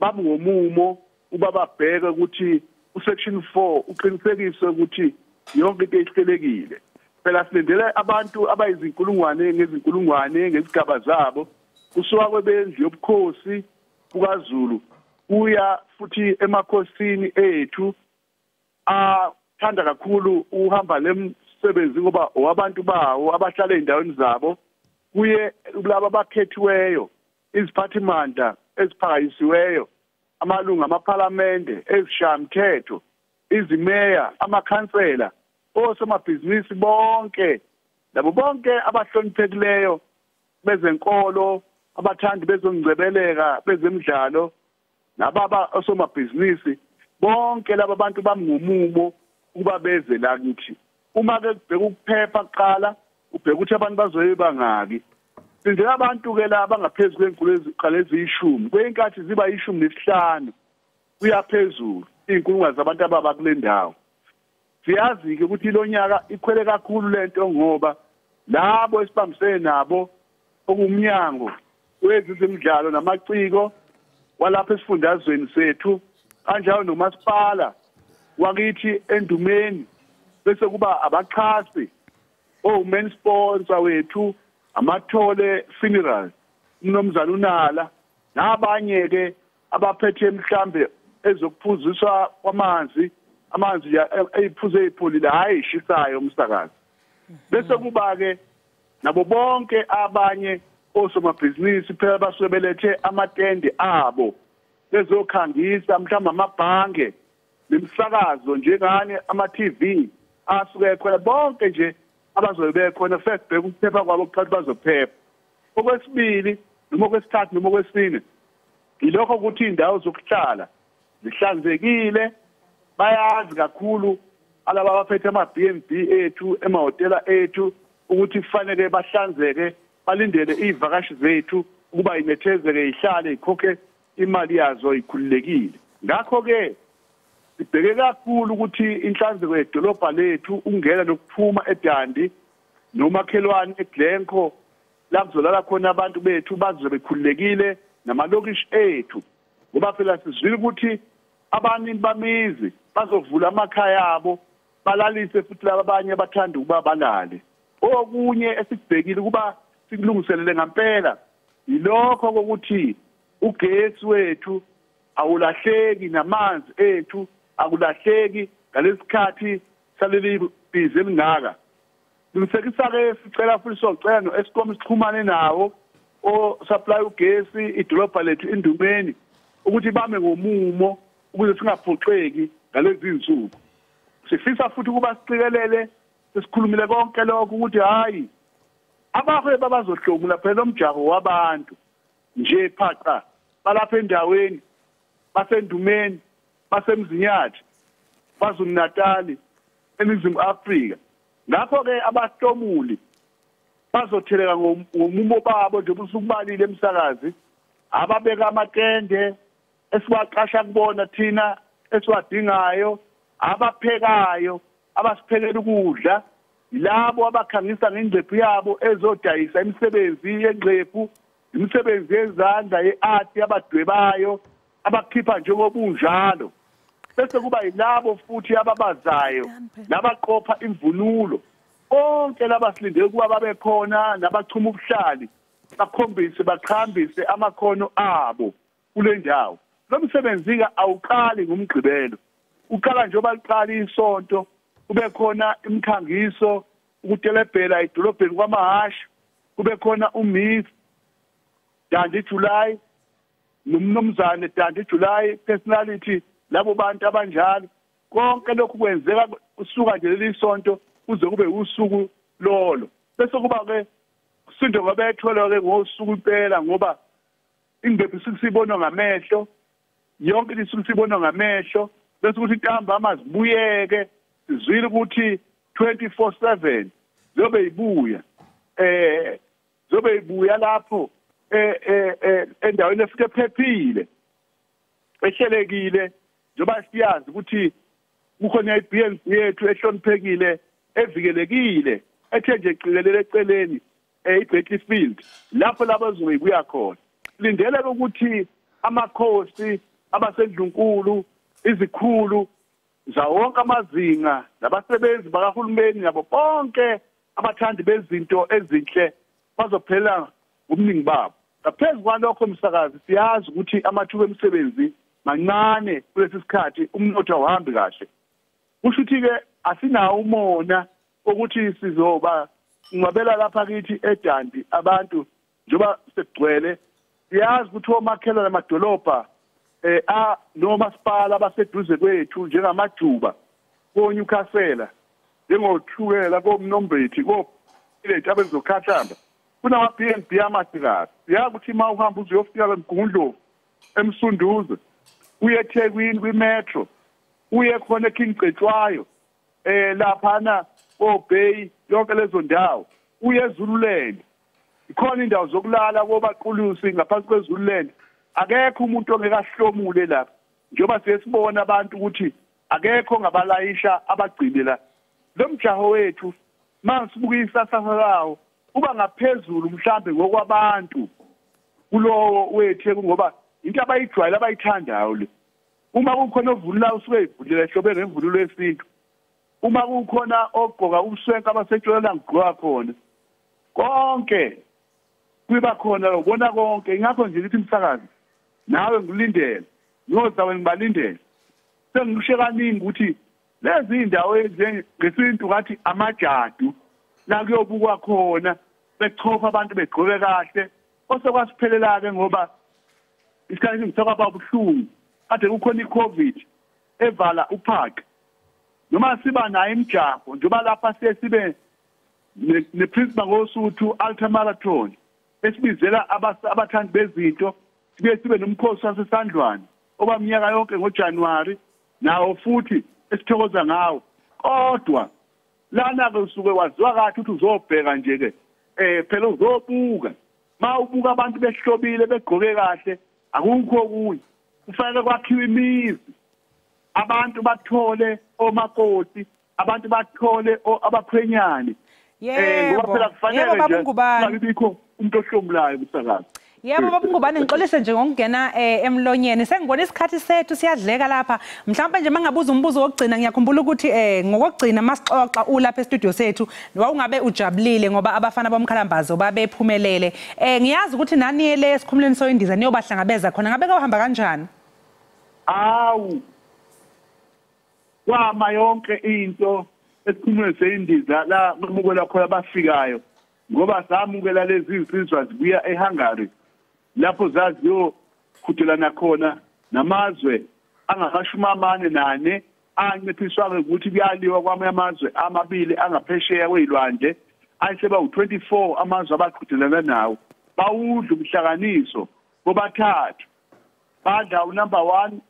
babe ngomumo uba babheke ukuthi usection 4 uqinisekise ukuthi yonke into ihlelekile. Phela silindele abantu abayizinkulungwane ngezinkulungwane ngezigaba zabo, kusuka kwebendlu yobukhosi kukaZulu kuya futhi emakhosini ethu athanda kakhulu ukuhamba lemsebenzi ngoba owabantu bawo abahlala ey'ndaweni zabo, kuye kulaba abakhethiweyo, iziphathimandla eziphakanyisiweyo, amalungu amaphalamende, ezishayamthetho, izimeya, amakhansela, osomabhizinisi bonke, labo bonke abahloniphekileyo bezenkolo, abathandi bezongcebeleka, bezemidlalo, nababa osomabhizinisi, bonke laba bantu bamngumumo ukuba beze la kithi. Uma ke kubheka ukuphepha kuqala, ubheka ukuthi abantu bazoye bangaki. Sindela abantu ke la abangaphezulu kwenkulu eziqala eziyishumi, kwenkathi ziba 15 kuya phezulu iy'nkulungwane zabantu ababa kule ndawo. Siyazi-ke ukuthi lo nyaka ikhwele kakhulu lento, ngoba labo esibambisene nabo okuwumnyango wezemidlalo namaciko walapha esifundazweni sethu, kanjalo nomasipala wakithi eNdumeni, bese kuba abaxhasi o-main sponsor wethu Amathole Funeral, umnumzana uNala, nabanye-ke abaphethe mhlambe ezokuphuziswa kwamanzi, amanzi eyiphuzo eyipholile, hhayi ishisayo umsakazi. Bese kuba-ke nabo bonke abanye osomabhizinisi phela basuke belethe amatende abo bezokhangisa, mhlawumbe amabhange nemisakazo njengane ama-TV asuke ekhona, bonke nje abazobe bekhona. First bheka ukuphepha kwabo kuqala, bazophepha. Okwesibili noma okwesithathu noma okwesine, yilokho ukuthi iy'ndawo zokuhlala zihlanzekile. Bayazi kakhulu alaba abaphethe ama-B&B ethu, emahhotela ethu, ukuthi kufanele bahlanzeke, balindele iy'vakashi zethu ukuba inethezeke, ihlale, ikhokhe imali yazo ikhululekile. Ngakho-ke sibheke kakhulu ukuthi inhlanzeko yedolobha lethu, ukungena nokuphuma eDundee nomakhelwane eGlencoe, la kuzolala khona abantu bethu bazobe bekhululekile, namalokishi ethu, ngoba phela sizwile ukuthi abanini bamizi bazovula amakhaya abo balalise futhi laba abanye abathanda ukuba balale. Okunye esikubhekile ukuba sikulungiselele ngempela yilokho kokuthi ugesi wethu awulahleki namanzi ethu akulahleki ngalesikhathi saleli bhizi elingaka. Ngimsekisa-ke sicela futhi socela no-Eskom sixhumane nawo o-supply ugesi idolobha lethu iNdumeni ukuthi bame ngomumo ukuze singaphoxeki ngalezi zinsuku. Sifisa futhi ukuba siqikelele, sesikhulumile konke lokho ukuthi hayi Abahwebi abazohlomula phela umjaho wabantu nje phaqa balapha endaweni, basendumeni, basemzinyathi, KwaZulu-Natal, eNingizimu Afrika. Ngakho-ke abahlomuli bazotheleka ngomumo babo njengoba usukubalile emsakazi, ababeka amatende esiwaqasha kubona thina esiwadingayo, abaphekayo, abasiphekela ukudla, labo abakhangisa ngengqephu yabo ezodayisa imisebenzi yengqephu, imisebenzi yezandla ye-art abadwebayo, abakhipha njengobunjalo. Bese kuba yilabo futhi ababazayo nabaqopha imvunulo. Bonke laba silindele ukuba babe khona nabachuma ubuhlali, bakhombise baqhambise amakhono abo kule ndawo. Lo msebenzi-ke awuqali ngomgqibelo, uqala njengoba liqala isonto, kube khona imikhangiso, ukutelebhela edolobheni kwamahhashi, kube khona uMiss Dandi July nomnumzane Dandi July personality, labo bantu abanjalo. Konke lokhu kwenzeka kusuka nje leli sonto kuze kube usuku lolo. Bese kuba-ke sindo ngabethola-ke ngosuku impela, ngoba ingqephu isuke sibonwa ngamehlo, yonke into isuke sibonwa ngamehlo. Bese kuthi intambama zibuyeke, sizwile ukuthi 24/7 zobe ibuya, zobe ibuya lapho endaweni efike ephephile, ehlelekile, njengoba siyazi ukuthi kukhona i-BNB yethu ehloniphekile, evikelekile, ethe nje qikelele eceleni i-Battlefield, lapho labo zobe khona. Silindele ukuthi amakhosi abasendlunkulu, izikhulu zawonke amazinga, nabasebenzi bakahulumeni, nabo bonke abathandi bezinto ezinhle bazophela ngobuningi babo. Ngaphezu kwalokho msakazi, siyazi ukuthi amathuba emisebenzi mancane kulesi sikhathi, umnotho awuhambi kahle. Kusho ukuthi-ke asinawo umona ukuthi sizoba ngcwabela lapha kithi eDandi abantu njengoba sekugcwele. Siyazi ukuthi omakhelwane amadolobha nomasipala abaseduze kwethu njengamajuba, koNewcastle, njengoThukela, koMnombethi, koLethu abezokhahlamba, kunama B&B amahle kabi. Siyazi ukuthi uma uhamba uze uyofika eMgungundlovu, eMsunduze, uye eThekwini kwimetro, uye khona eKing Cetshwayo, laphana koBay, yonke lezo ndawo, uye eZululand, ikhona indawo zokulala kobaqulusi ngaphansi kweZululand. Akekho umuntu ongeke ahlomule lapha, njengoba siye sibona abantu ukuthi akekho ongabalayisha abagcine la. Lo mjaho wethu masibuka isasasa lawo uba ngaphezulu mhlambe ngokwabantu kulowo wethu, ngoba into abayijwayele abayithandayo le. Uma kukhona ovunula usuke evulela ehlobe ngemvunulo yesintu, uma kukhona ogqoka ubuswenka abasetshonela ngigqoka khona, konke kuba khona ubona konke. Ingakho nje lithi umsakazi nawe ngilindele, ngozawe ngibalindele. Sengisho kaningi ukuthi lezi indawo ngesintu ngathi amajadu la kuyobukwa khona, bechopha abantu begqoke kahle, osekwasiphelela-ke ngoba isikhathi ngisokwaba buhlungu kade kukhona i-COVID evala uphaka. Noma siba nayo imijaho njengoba lapha siye sibe ne-Prince Mangosuthu Ultra Marathon esibizela abathandi bezinto, sibuye sibe nomkhosi wasesandlwane obaminyaka yonke ngoJanuwari, nawo futhi esithokoza ngawo. Kodwa lana-ke usuke waziwa kahle ukuthi uzobheka nje-ke phela uzobuka. Ma ubuka abantu behlobile begqoke kahle, akukho okunye. Kufanele kwakhiwe imizi, abantu bathole omakoti, abantu bathole abakhwenyane. Ngoba phela kufanele nje kungabikho umuntu ohlomulayo umsakazi. Yebo baba Ngubane, ngixolise nje ngokungena emlonyeni. Sengibona isikhathi sethu siyadleka lapha. Mhlawumbe nje mangabuza umbuzo wokugcina, ngiyakhumbula ukuthi ngokugcina masixoxa ulapha e-studio sethu wawungabe ujabulile ngoba abafana bomkhalambazo babephumelele. Ngiyazi ukuthi nani le esikhumulweni soyindiza niyobahlangabeza khona. Ngabe kuhamba kanjani? Awu, kwama yonke into esikhumulweni seyindiza la kwamukela khona abafikayo, ngoba samukela lezi zinsizwa zibuya eHungary lapho zaziyoqhudelana khona namazwe angama-44 anciphiswa ukuthi kuyaliwa kwamanye amazwe amabili angaphesheya kwezilwandle. ayiseba u24 amazwe abaqhudelana nawo, bawudla umhlanganiso bobathathu, badla unumber 1,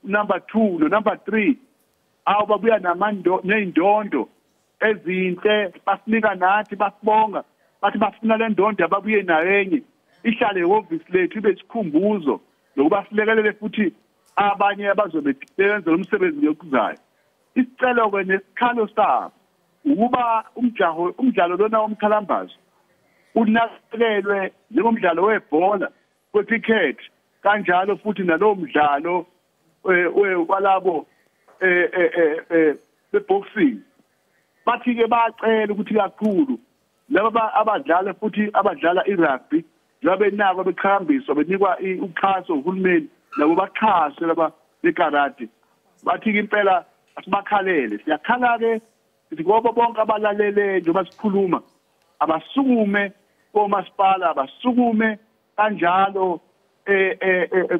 number 2 no number 3. Awu babuya namando nezindondo ezinhle, basinika nathi, basibonga, bathi bafuna le ndondo ababuye nayo enye ihlale ehhovisi lethu ibe isikhumbuzo nokuba silekelele futhi abanye abazobe benza umsebenzi yokuzayo. Isicelo ke nesikhalo sabo ukuba umjaho umdlalo lona womkhalambazo unakelelwe njengomdlalo webhola, wecricket, kanjalo futhi nalowo mdlalo walabo beboxing. Bathi ke bacela ukuthi kakhulu laba abadlala futhi abadlala irugby njengoba benako beqhambiswa benikwa uxhaso uhulumeni, nabo baxhaswe laba bekarate. Bathi ke impela asibakhalele, siyakhala ke sithi ngoba bonke abalalele njengoba sikhuluma abasukume komasipala, abasukume kanjalo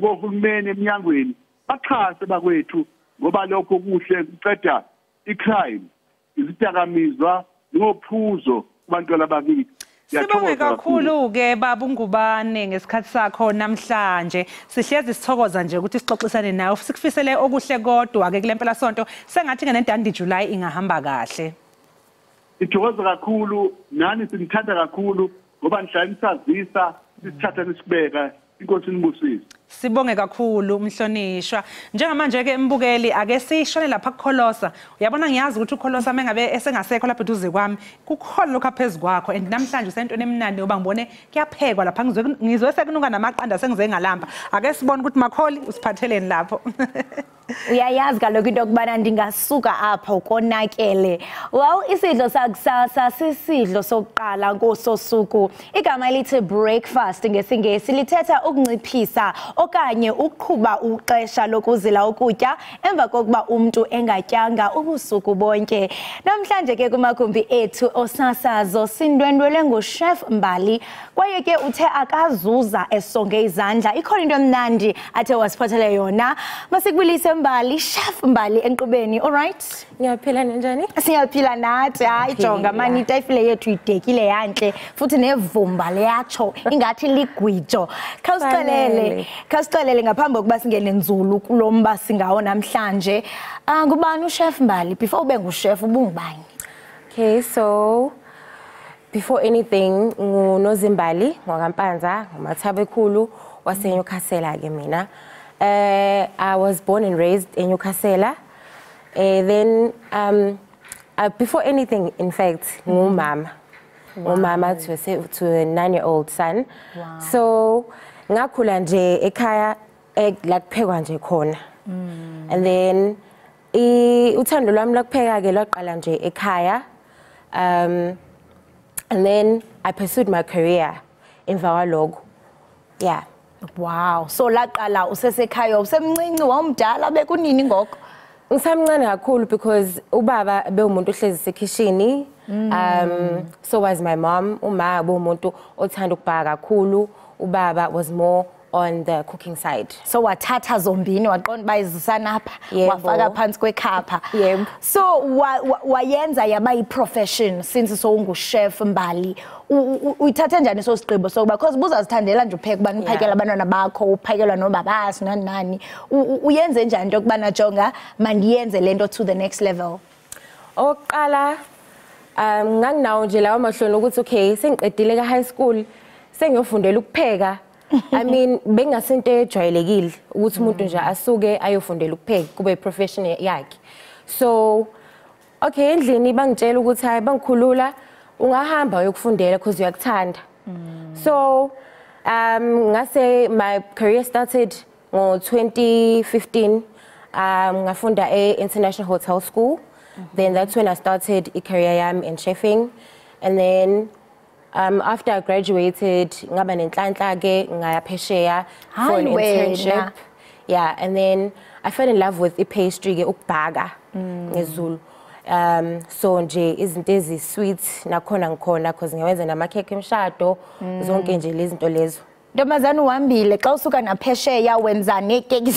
kohulumeni eminyangweni, baxhase bakwethu ngoba lokho kuhle kuqeda icrime, izidakamizwa nophuzo kubantwana bakithi. Sibonge kakhulu ke Baba Ngubane ngesikhathi sakho namhlanje. Sihlezi sithokoza nje ukuthi sixoxisane nawe, sikufisele okuhle kodwa ke kule mpela sonto, sengathi ke neDundee July ingahamba kahle. Ithokoza kakhulu nani, sinithanda kakhulu ngoba nihlala nisazisa, sisithatha nisibeka. Inkosi inibusise. Sibonge kakhulu mhlonishwa. Njengamanje ke mbukeli, ake sishone lapha kuKholosa. Uyabona ngiyazi ukuthi uKholosa mengabe esengasekho lapha eduze kwami, kukhona lokho aphezulu kwakho, and namhlanje usentweni emnandi ngoba ngibone kuyaphekwa lapha, ngizwe sekunuka namaqanda sengize ngalamba. Ake sibone ukuthi Makholi usiphatheleni lapho. Uyayazi kaloku into yokubana ndingasuka apho konakele. Well, isidlo sakusasa sisidlo sokuqala ngososuku. Igama elithi breakfast ngesiNgesi lithetha ukunciphisa okanye ukuqhuba uxesha lokuzila ukutya emva kokuba umntu engatyanga ubusuku bonke. Namhlanje ke kumagumbi ethu osasazo sindwendwele nguChef Mbali, kwaye ke uthe akazuza esonge izandla. Ikhona into emnandi athe wasiphathele yona. Masikubulise Mbali, Chef Mbali enkqubeni. All right? Ngiyaphila, ninjani? Siyaphila nathi. Hayi jonga mani, itafile yethu idekile yanhle futhi nevumba leyatsho ingathi ligwijo. Khawusixelele ngaphambi kokuba singene nzulu kulomba singawo namhlanje. Ngubani uChef Mbali? Before ube nguchef ubungubani? Okay, so before anything, nguNozimbali ngwaKampanza, nguMathabekhulu waseNewcastle ke mina. I was born and raised in Newcastle. Then before anything, in fact, ngumama. Ngumama to a 9-year-old son. Wow. So ngakhula nje ekhaya la kuphekwa nje khona. And then uthando lwami lokupheka ke lwaqala nje ekhaya. And then I pursued my career emva kwalokho. Yeah. Wow. So laqala usesekhaya, usemncinci, wawumdala, bekunini ngoko? Ngisamncane kakhulu because ubaba bewumuntu ohlezi sekhishini. So was my mom. Uma bewumuntu othanda ukubhaka kakhulu. Ubaba was more on the cooking side. So wathatha zombini, waqonda bayizisana apha, wafaka phansi kwekhapha. Yebo. So wayenza yaba i-profession since sowunguchef Mbali. Uyithathe njani so sigqibo sokuba, because buzazithandela nje upheka ubani, uphakela abantwana bakho, uphakelwa nobabasi nani nani. Uyenze njani into yokubana jonga mandiyenze lento to the next level? Okokuqala nganginawo nje lawo mahloni ukuthi okay, sengiqedile ka high school, sengiyofundela ukupheka. I mean, bengasinto ejwayelekile ukuthi umuntu nje asuke ayofundela ukupheka kube profession yakhe. So okay, endlini bangitshela ukuthi hayi, bangikhulula, ungahamba uyokufundela because uyakuthanda. So ngase my career started ngo 2015. Ngafunda e International Hotel School. Then that's when I started a career yami in chefing. And then after I graduated, ngaba nenhlanhla ke ngaya phesheya for an internship. Yeah, and then I fell in love with pastry ke, ukubhaka ngesiZulu. So nje izinto ezi sweet nakhona ngikhona because ngiwenza namakhekhe emshado, zonke nje lezi zinto lezo. Ntombazana uhambile xa usuka naphesheya wenza neekeki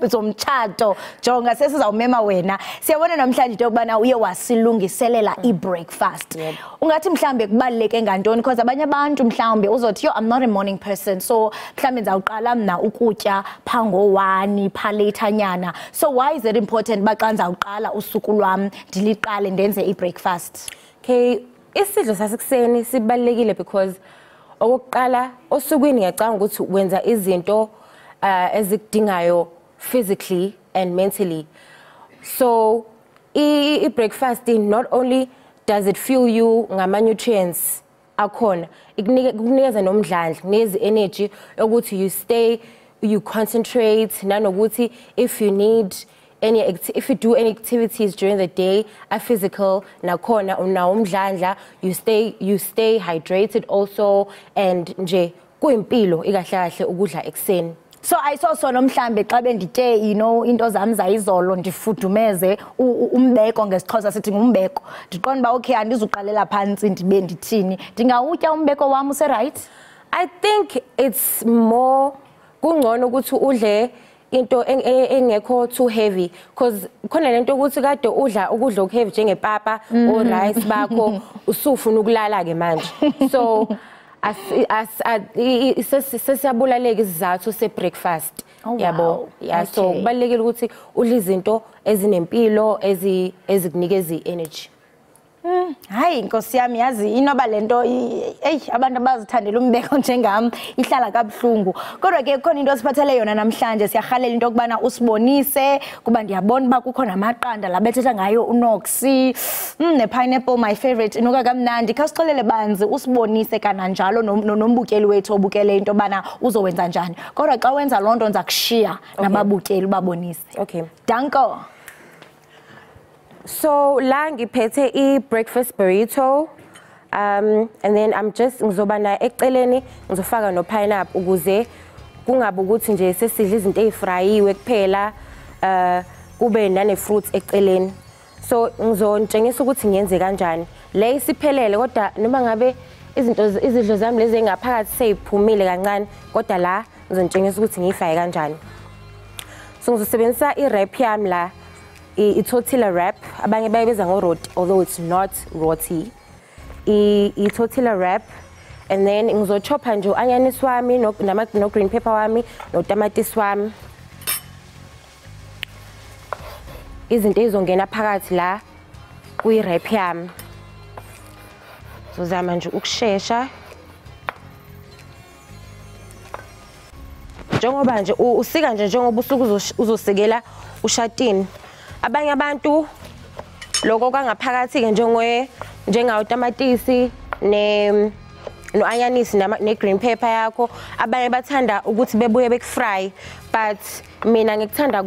zomtshato, jonga sesizawumema wena. Siyabona namhlanje into yokubana uye wasilungiselela i-breakfast. Ungathi mhlambe kubaluleke ngantoni? Because abanye abantu mhlawumbe uzothi, yo, I'm not a morning person, so mhlawumbe ndizawuqala mna ukutya phaa ngo-1 phaa later-nyana. So why is it important uba xa ndizawuqala usuku lwam ndiliqale ndenze i-breakfast? Okay, isidlo sasekuseni sibalulekile because okokuqala osukwini ngiyacabanga ukuthi wenza izinto ezikudingayo physically and mentally. So i-breakfast, not only does it fuel you ngama-nutrients akhona, ikunikeza nomdlandla, kunikeza energy yokuthi you stay, you concentrate, nanokuthi if you need any if you do any activities during the day, a physical, nakhona unawo umdlandla, you stay hydrated also, and nje kuyimpilo ikahle kahle ukudla ekuseni. So ayisosono mhlambe xa benditye, you know, into zam zayizolo ndifudumeze umbeko, ngesiXhosa sithi ngumbeko, ndiqonda uba okay, andizuqalela phantsi ndibe ndithini, ndingawutya umbeko wam use-right? I think it's more kungcono ukuthi udle into engekho too heavy, because khona lento ukuthi kade udla ukudla okuheavy njengepapa o rice bakho, usufuna ukulala ke manje. So sesiyabulaleka isizathu se-breakfast. Yabo, yeah, so kubalulekile ukuthi udle izinto ezinempilo ezikunikeza i-energy. Hayi Nkosi yami, yazi inoba lento eyi abantu abazithandela umbeko njengam ihlala kabuhlungu. Kodwa ke kukhona into osiphathele yona namhlanje, siyarhalela into yokubana usibonise, kuba ndiyabona uba kukho namaqanda la bethetha ngayo uNoxy, ne-pineapple, my favorite, inuka kamnandi. Khawusixelele banzi, usibonise kananjalo nombukeli wethu obukele into yobana uzowenza njani. Kodwa xa wenza loo nto ndiza kushiya nababukeli ubabonise. Okay. Danko. So la ngiphethe i-breakfast burrito, and then I'm just ngizoba na eceleni ngizofaka no pineapple ukuze kungabe ukuthi nje sesidla izinto ezifrayiwe kuphela, kube nane fruits eceleni. So ngizonitshengisa ukuthi ngiyenze kanjani. Le isiphelele, kodwa noma ngabe izinto izidlo zami lezi engaphakathi seyiphumile kancane, kodwa la ngizonitshengisa ukuthi ngiyifake kanjani. So ngizosebenzisa i-wrap yami la, i-tortilla wrap, abanye bayibiza ngo-roti, although it's not roti. I-tortilla wrap, and then ngizochopha nje u-anyanisi wami no-green pepper wami notamatisi wami, izinto ezizongena phakathi la kwi-wrap yami. Ngizozama nje ukushesha njengoba nje usika nje njengoba usuke uzosikela ushatini. Abanye abantu lokho kwangaphakathi ke njengawo tamatisi ne no-anyanisi ne-green pepper yakho, abanye bathanda ukuthi bebuye bekufry, but mina ngikuthanda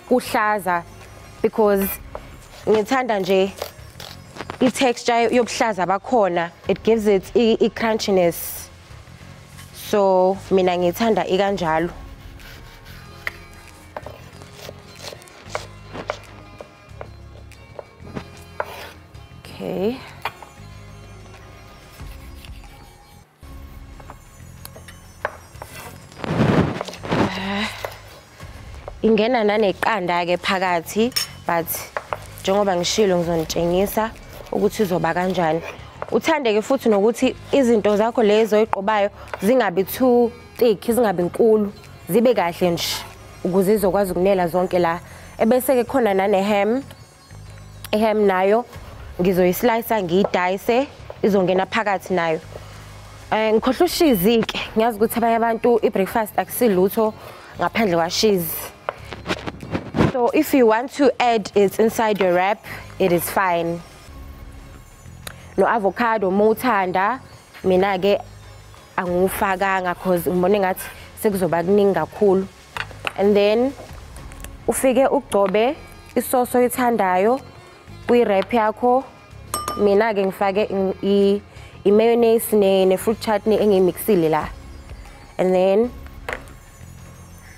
kuhlaza because ngithanda nje i-texture yobuhlaza bakhona, it gives it i-crunchiness. So mina ngithanda ikanjalo. Okay. Ingena naneqanda ke phakathi, but njengoba ngishilo ngizonitshengisa ukuthi izoba kanjani. Uthande ke futhi nokuthi izinto zakho lezo oyiqobayo zingabi too thick, zingabi nkulu, zibe kahle nje ukuze izokwazi ukunela zonke la. Ebese ke khona nane ham, iham nayo ngizoyislice ngiyidayise, izongena phakathi nayo. Ngikhohlwa ushizi ke, ngiyazi ukuthi abanye abantu i-breakfast akusilutho ngaphandle kwashizi. So if you want to add it inside your wrap, it is fine. No avocado mawuthanda, mina ke angiwufakanga cause ngibone ngathi sekuzoba kuningi kakhulu. And then ufike ugcobe isoso oyithandayo kwi-wrap yakho. Mina ke ngifake i-mayonnaise ne-fruit chutney engiyimixile la. And then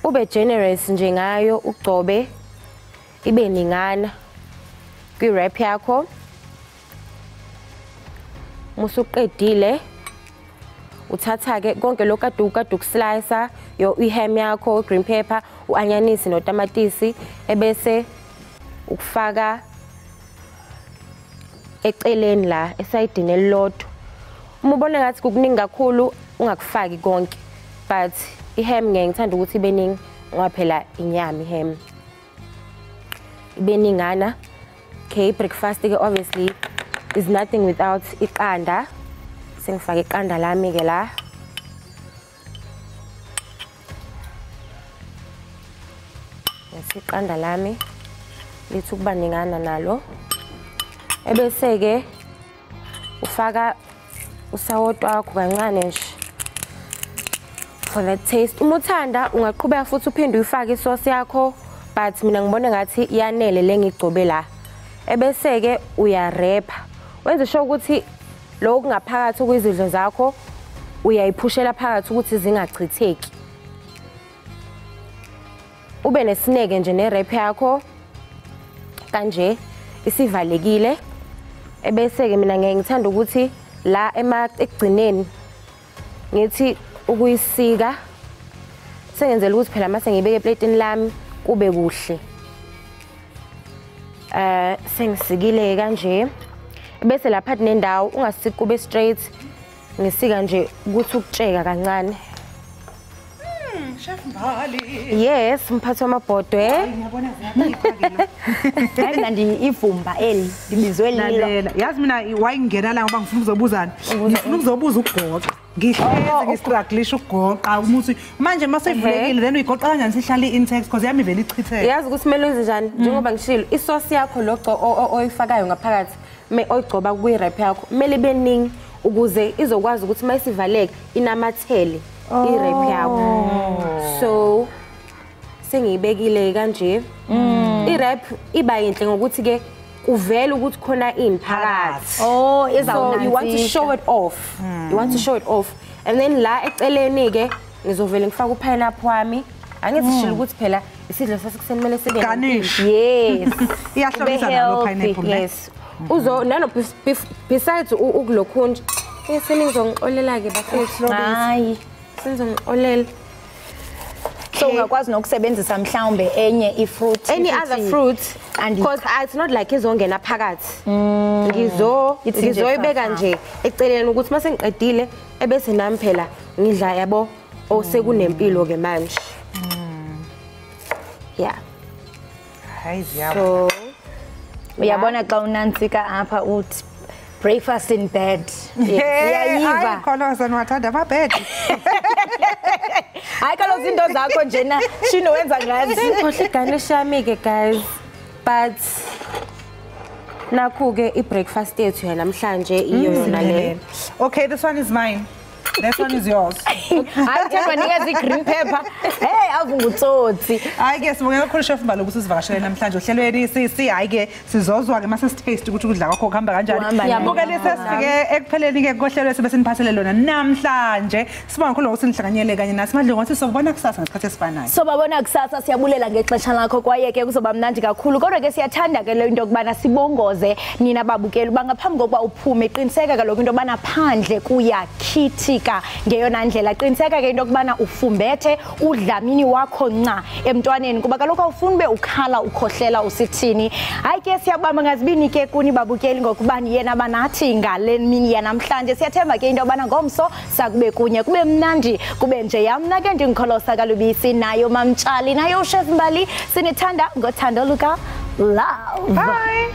ube generous nje ngayo, ugcobe ibe ningana kwi-wrap yakho. Musuqedile Uthatha ke konke lokhu kade ukuslicer, yo iham yakho, green pepper, uanyanisi notamatisi, ebese ukufaka eceleni la esayidini elilodwa. Uma ubona ngathi kukuningi kakhulu ungakufaki konke, but iham ngeke ngithanda ukuthi ibe ningi ngoba phela inyama iham ibe ningana. Okay, breakfast ke obviously is nothing without iqanda. Sengifake iqanda lami ke la. Iqanda lami lithi ukuba ningana nalo. Ebese ke ufaka usawoti wakho kancane nje for that taste. Uma uthanda ungaqhubeka futhi uphinde uyifake isauce yakho, but mina ngibona ngathi iyanele le ngigcobe la. Ebese ke uyarepha, wenze sure ukuthi lokhu kungaphakathi kwizidlo zakho uyayiphushela phakathi ukuthi zingachitheki. Ube nesineke nje nerep yakho kanje isivalekile. Ebese ke mina ngeke ngithanda ukuthi la ekugcineni ngithi ukuyisika, sengenzela ukuthi phela mase ngibeke eplatini lami kube kuhle. Sengisikile kanje. Bese lapha nendawo ungasiki kube straight, ngisika nje ukuthi ukutsheka kancane. Chef Mbali. Yes, mphathi wamabhodwe. Ngiyabona ziyaphika ke. Hayi mina ivumba eli ndibizwe lilo. Yazi mina wayingena la ngoba ngifuna ukuzobuzana. Ngifuna ukuzobuza ukugoqa. Ngihleze ngistrugglisha ukugoqa umuthi. Manje maseyivulekile then uyigoqa kanjani sihlale intact because yami vele ichitheke. Yazi ukuthi kumele wenze njani njengoba ngishilo isauce yakho loco oyifakayo ngaphakathi oyigcoba kuyi-wrap yakho kumele ibe ningi ukuze izokwazi ukuthi mayisivaleke inamathele i-wrap yakho. So sengiyibekile kanje. I-wrap iba yinhle ngokuthi ke kuvela ukuthi khona ini phakathi. Oh, so you want to show it off. You want to show it off. And then la eceleni ke ngizovele ngifake upineapple wami. Angithi shilo ukuthi phela isidlo sasekuseni kumele sibe garnish. Yes. Iyahlobisa nalo pineapple. Yes. Uzo nano besides ukulokhu nje seningizongixolela ke bafethu. Hayi, senizongixolela. So ungakwazi nokusebenzisa mhlawumbe enye ifruit, any other fruit, because it's not like izongena phakathi. Ngizoyibeka nje eceleni ukuthi mase ngiqedile ebese nami phela ngidla yabo osekunempilo ke manje. Yeah. Hayi ziyabo. Uyabona xa unantsika apha uthi breakfast in bed. Uyayiva. Hayi khona sanwathanda amabed. Hayi kaloku izinto zakho njena shino wenza ngazi. Sengikhohle igarnish yami ke guys. But nakhu ke i-breakfast yethu namhlanje iyo yona le. Okay, this one is mine. This one is yours. Hayi themba nikeza i-green pepper. Hey avungutsotsi. Hayi ke sibonge kakhulu Chef Mbali ukuthi usivakashele namhlanje ohlelweni sisi. Hayi ke sizozwa ke mase sitaste ukuthi ukudla kwakho kuhamba kanjani. Bukele sesifike ekupheleni ke kohlelo sibe siniphathele lona namhlanje. Sibonga kakhulu ukuthi nihlanganyele kanye nathi. Madlungu ngothi sobona kusasa ngesikhathi esifanayo. Sobabona kusasa, siyabulela ngexesha lakho kwaye ke kuzoba mnandi kakhulu. Kodwa ke siyathanda ke le into yokubana sibongoze nina babukeli uba ngaphambi kokuba uphume qiniseka kaloku into yobana phandle kuyakhithika ngeyona ndlela. Qiniseka ke into yokubana ufumbethe udlamini wakho nca emntwaneni kuba kaloku awufuni ube ukhala ukhohlela usithini. Hayi ke siyabamba ngazibini ke kuni babukeli ngokuba niyena banathi ngale mini yanamhlanje. Siyathemba ke into yobana ngomso sakube kunye kube mnandi kube nje. Yamna ke ndingikholosa kaLubisi nayo Mamtshali nayo Chef Mbali. Sinithanda ngothando luka love. Bye.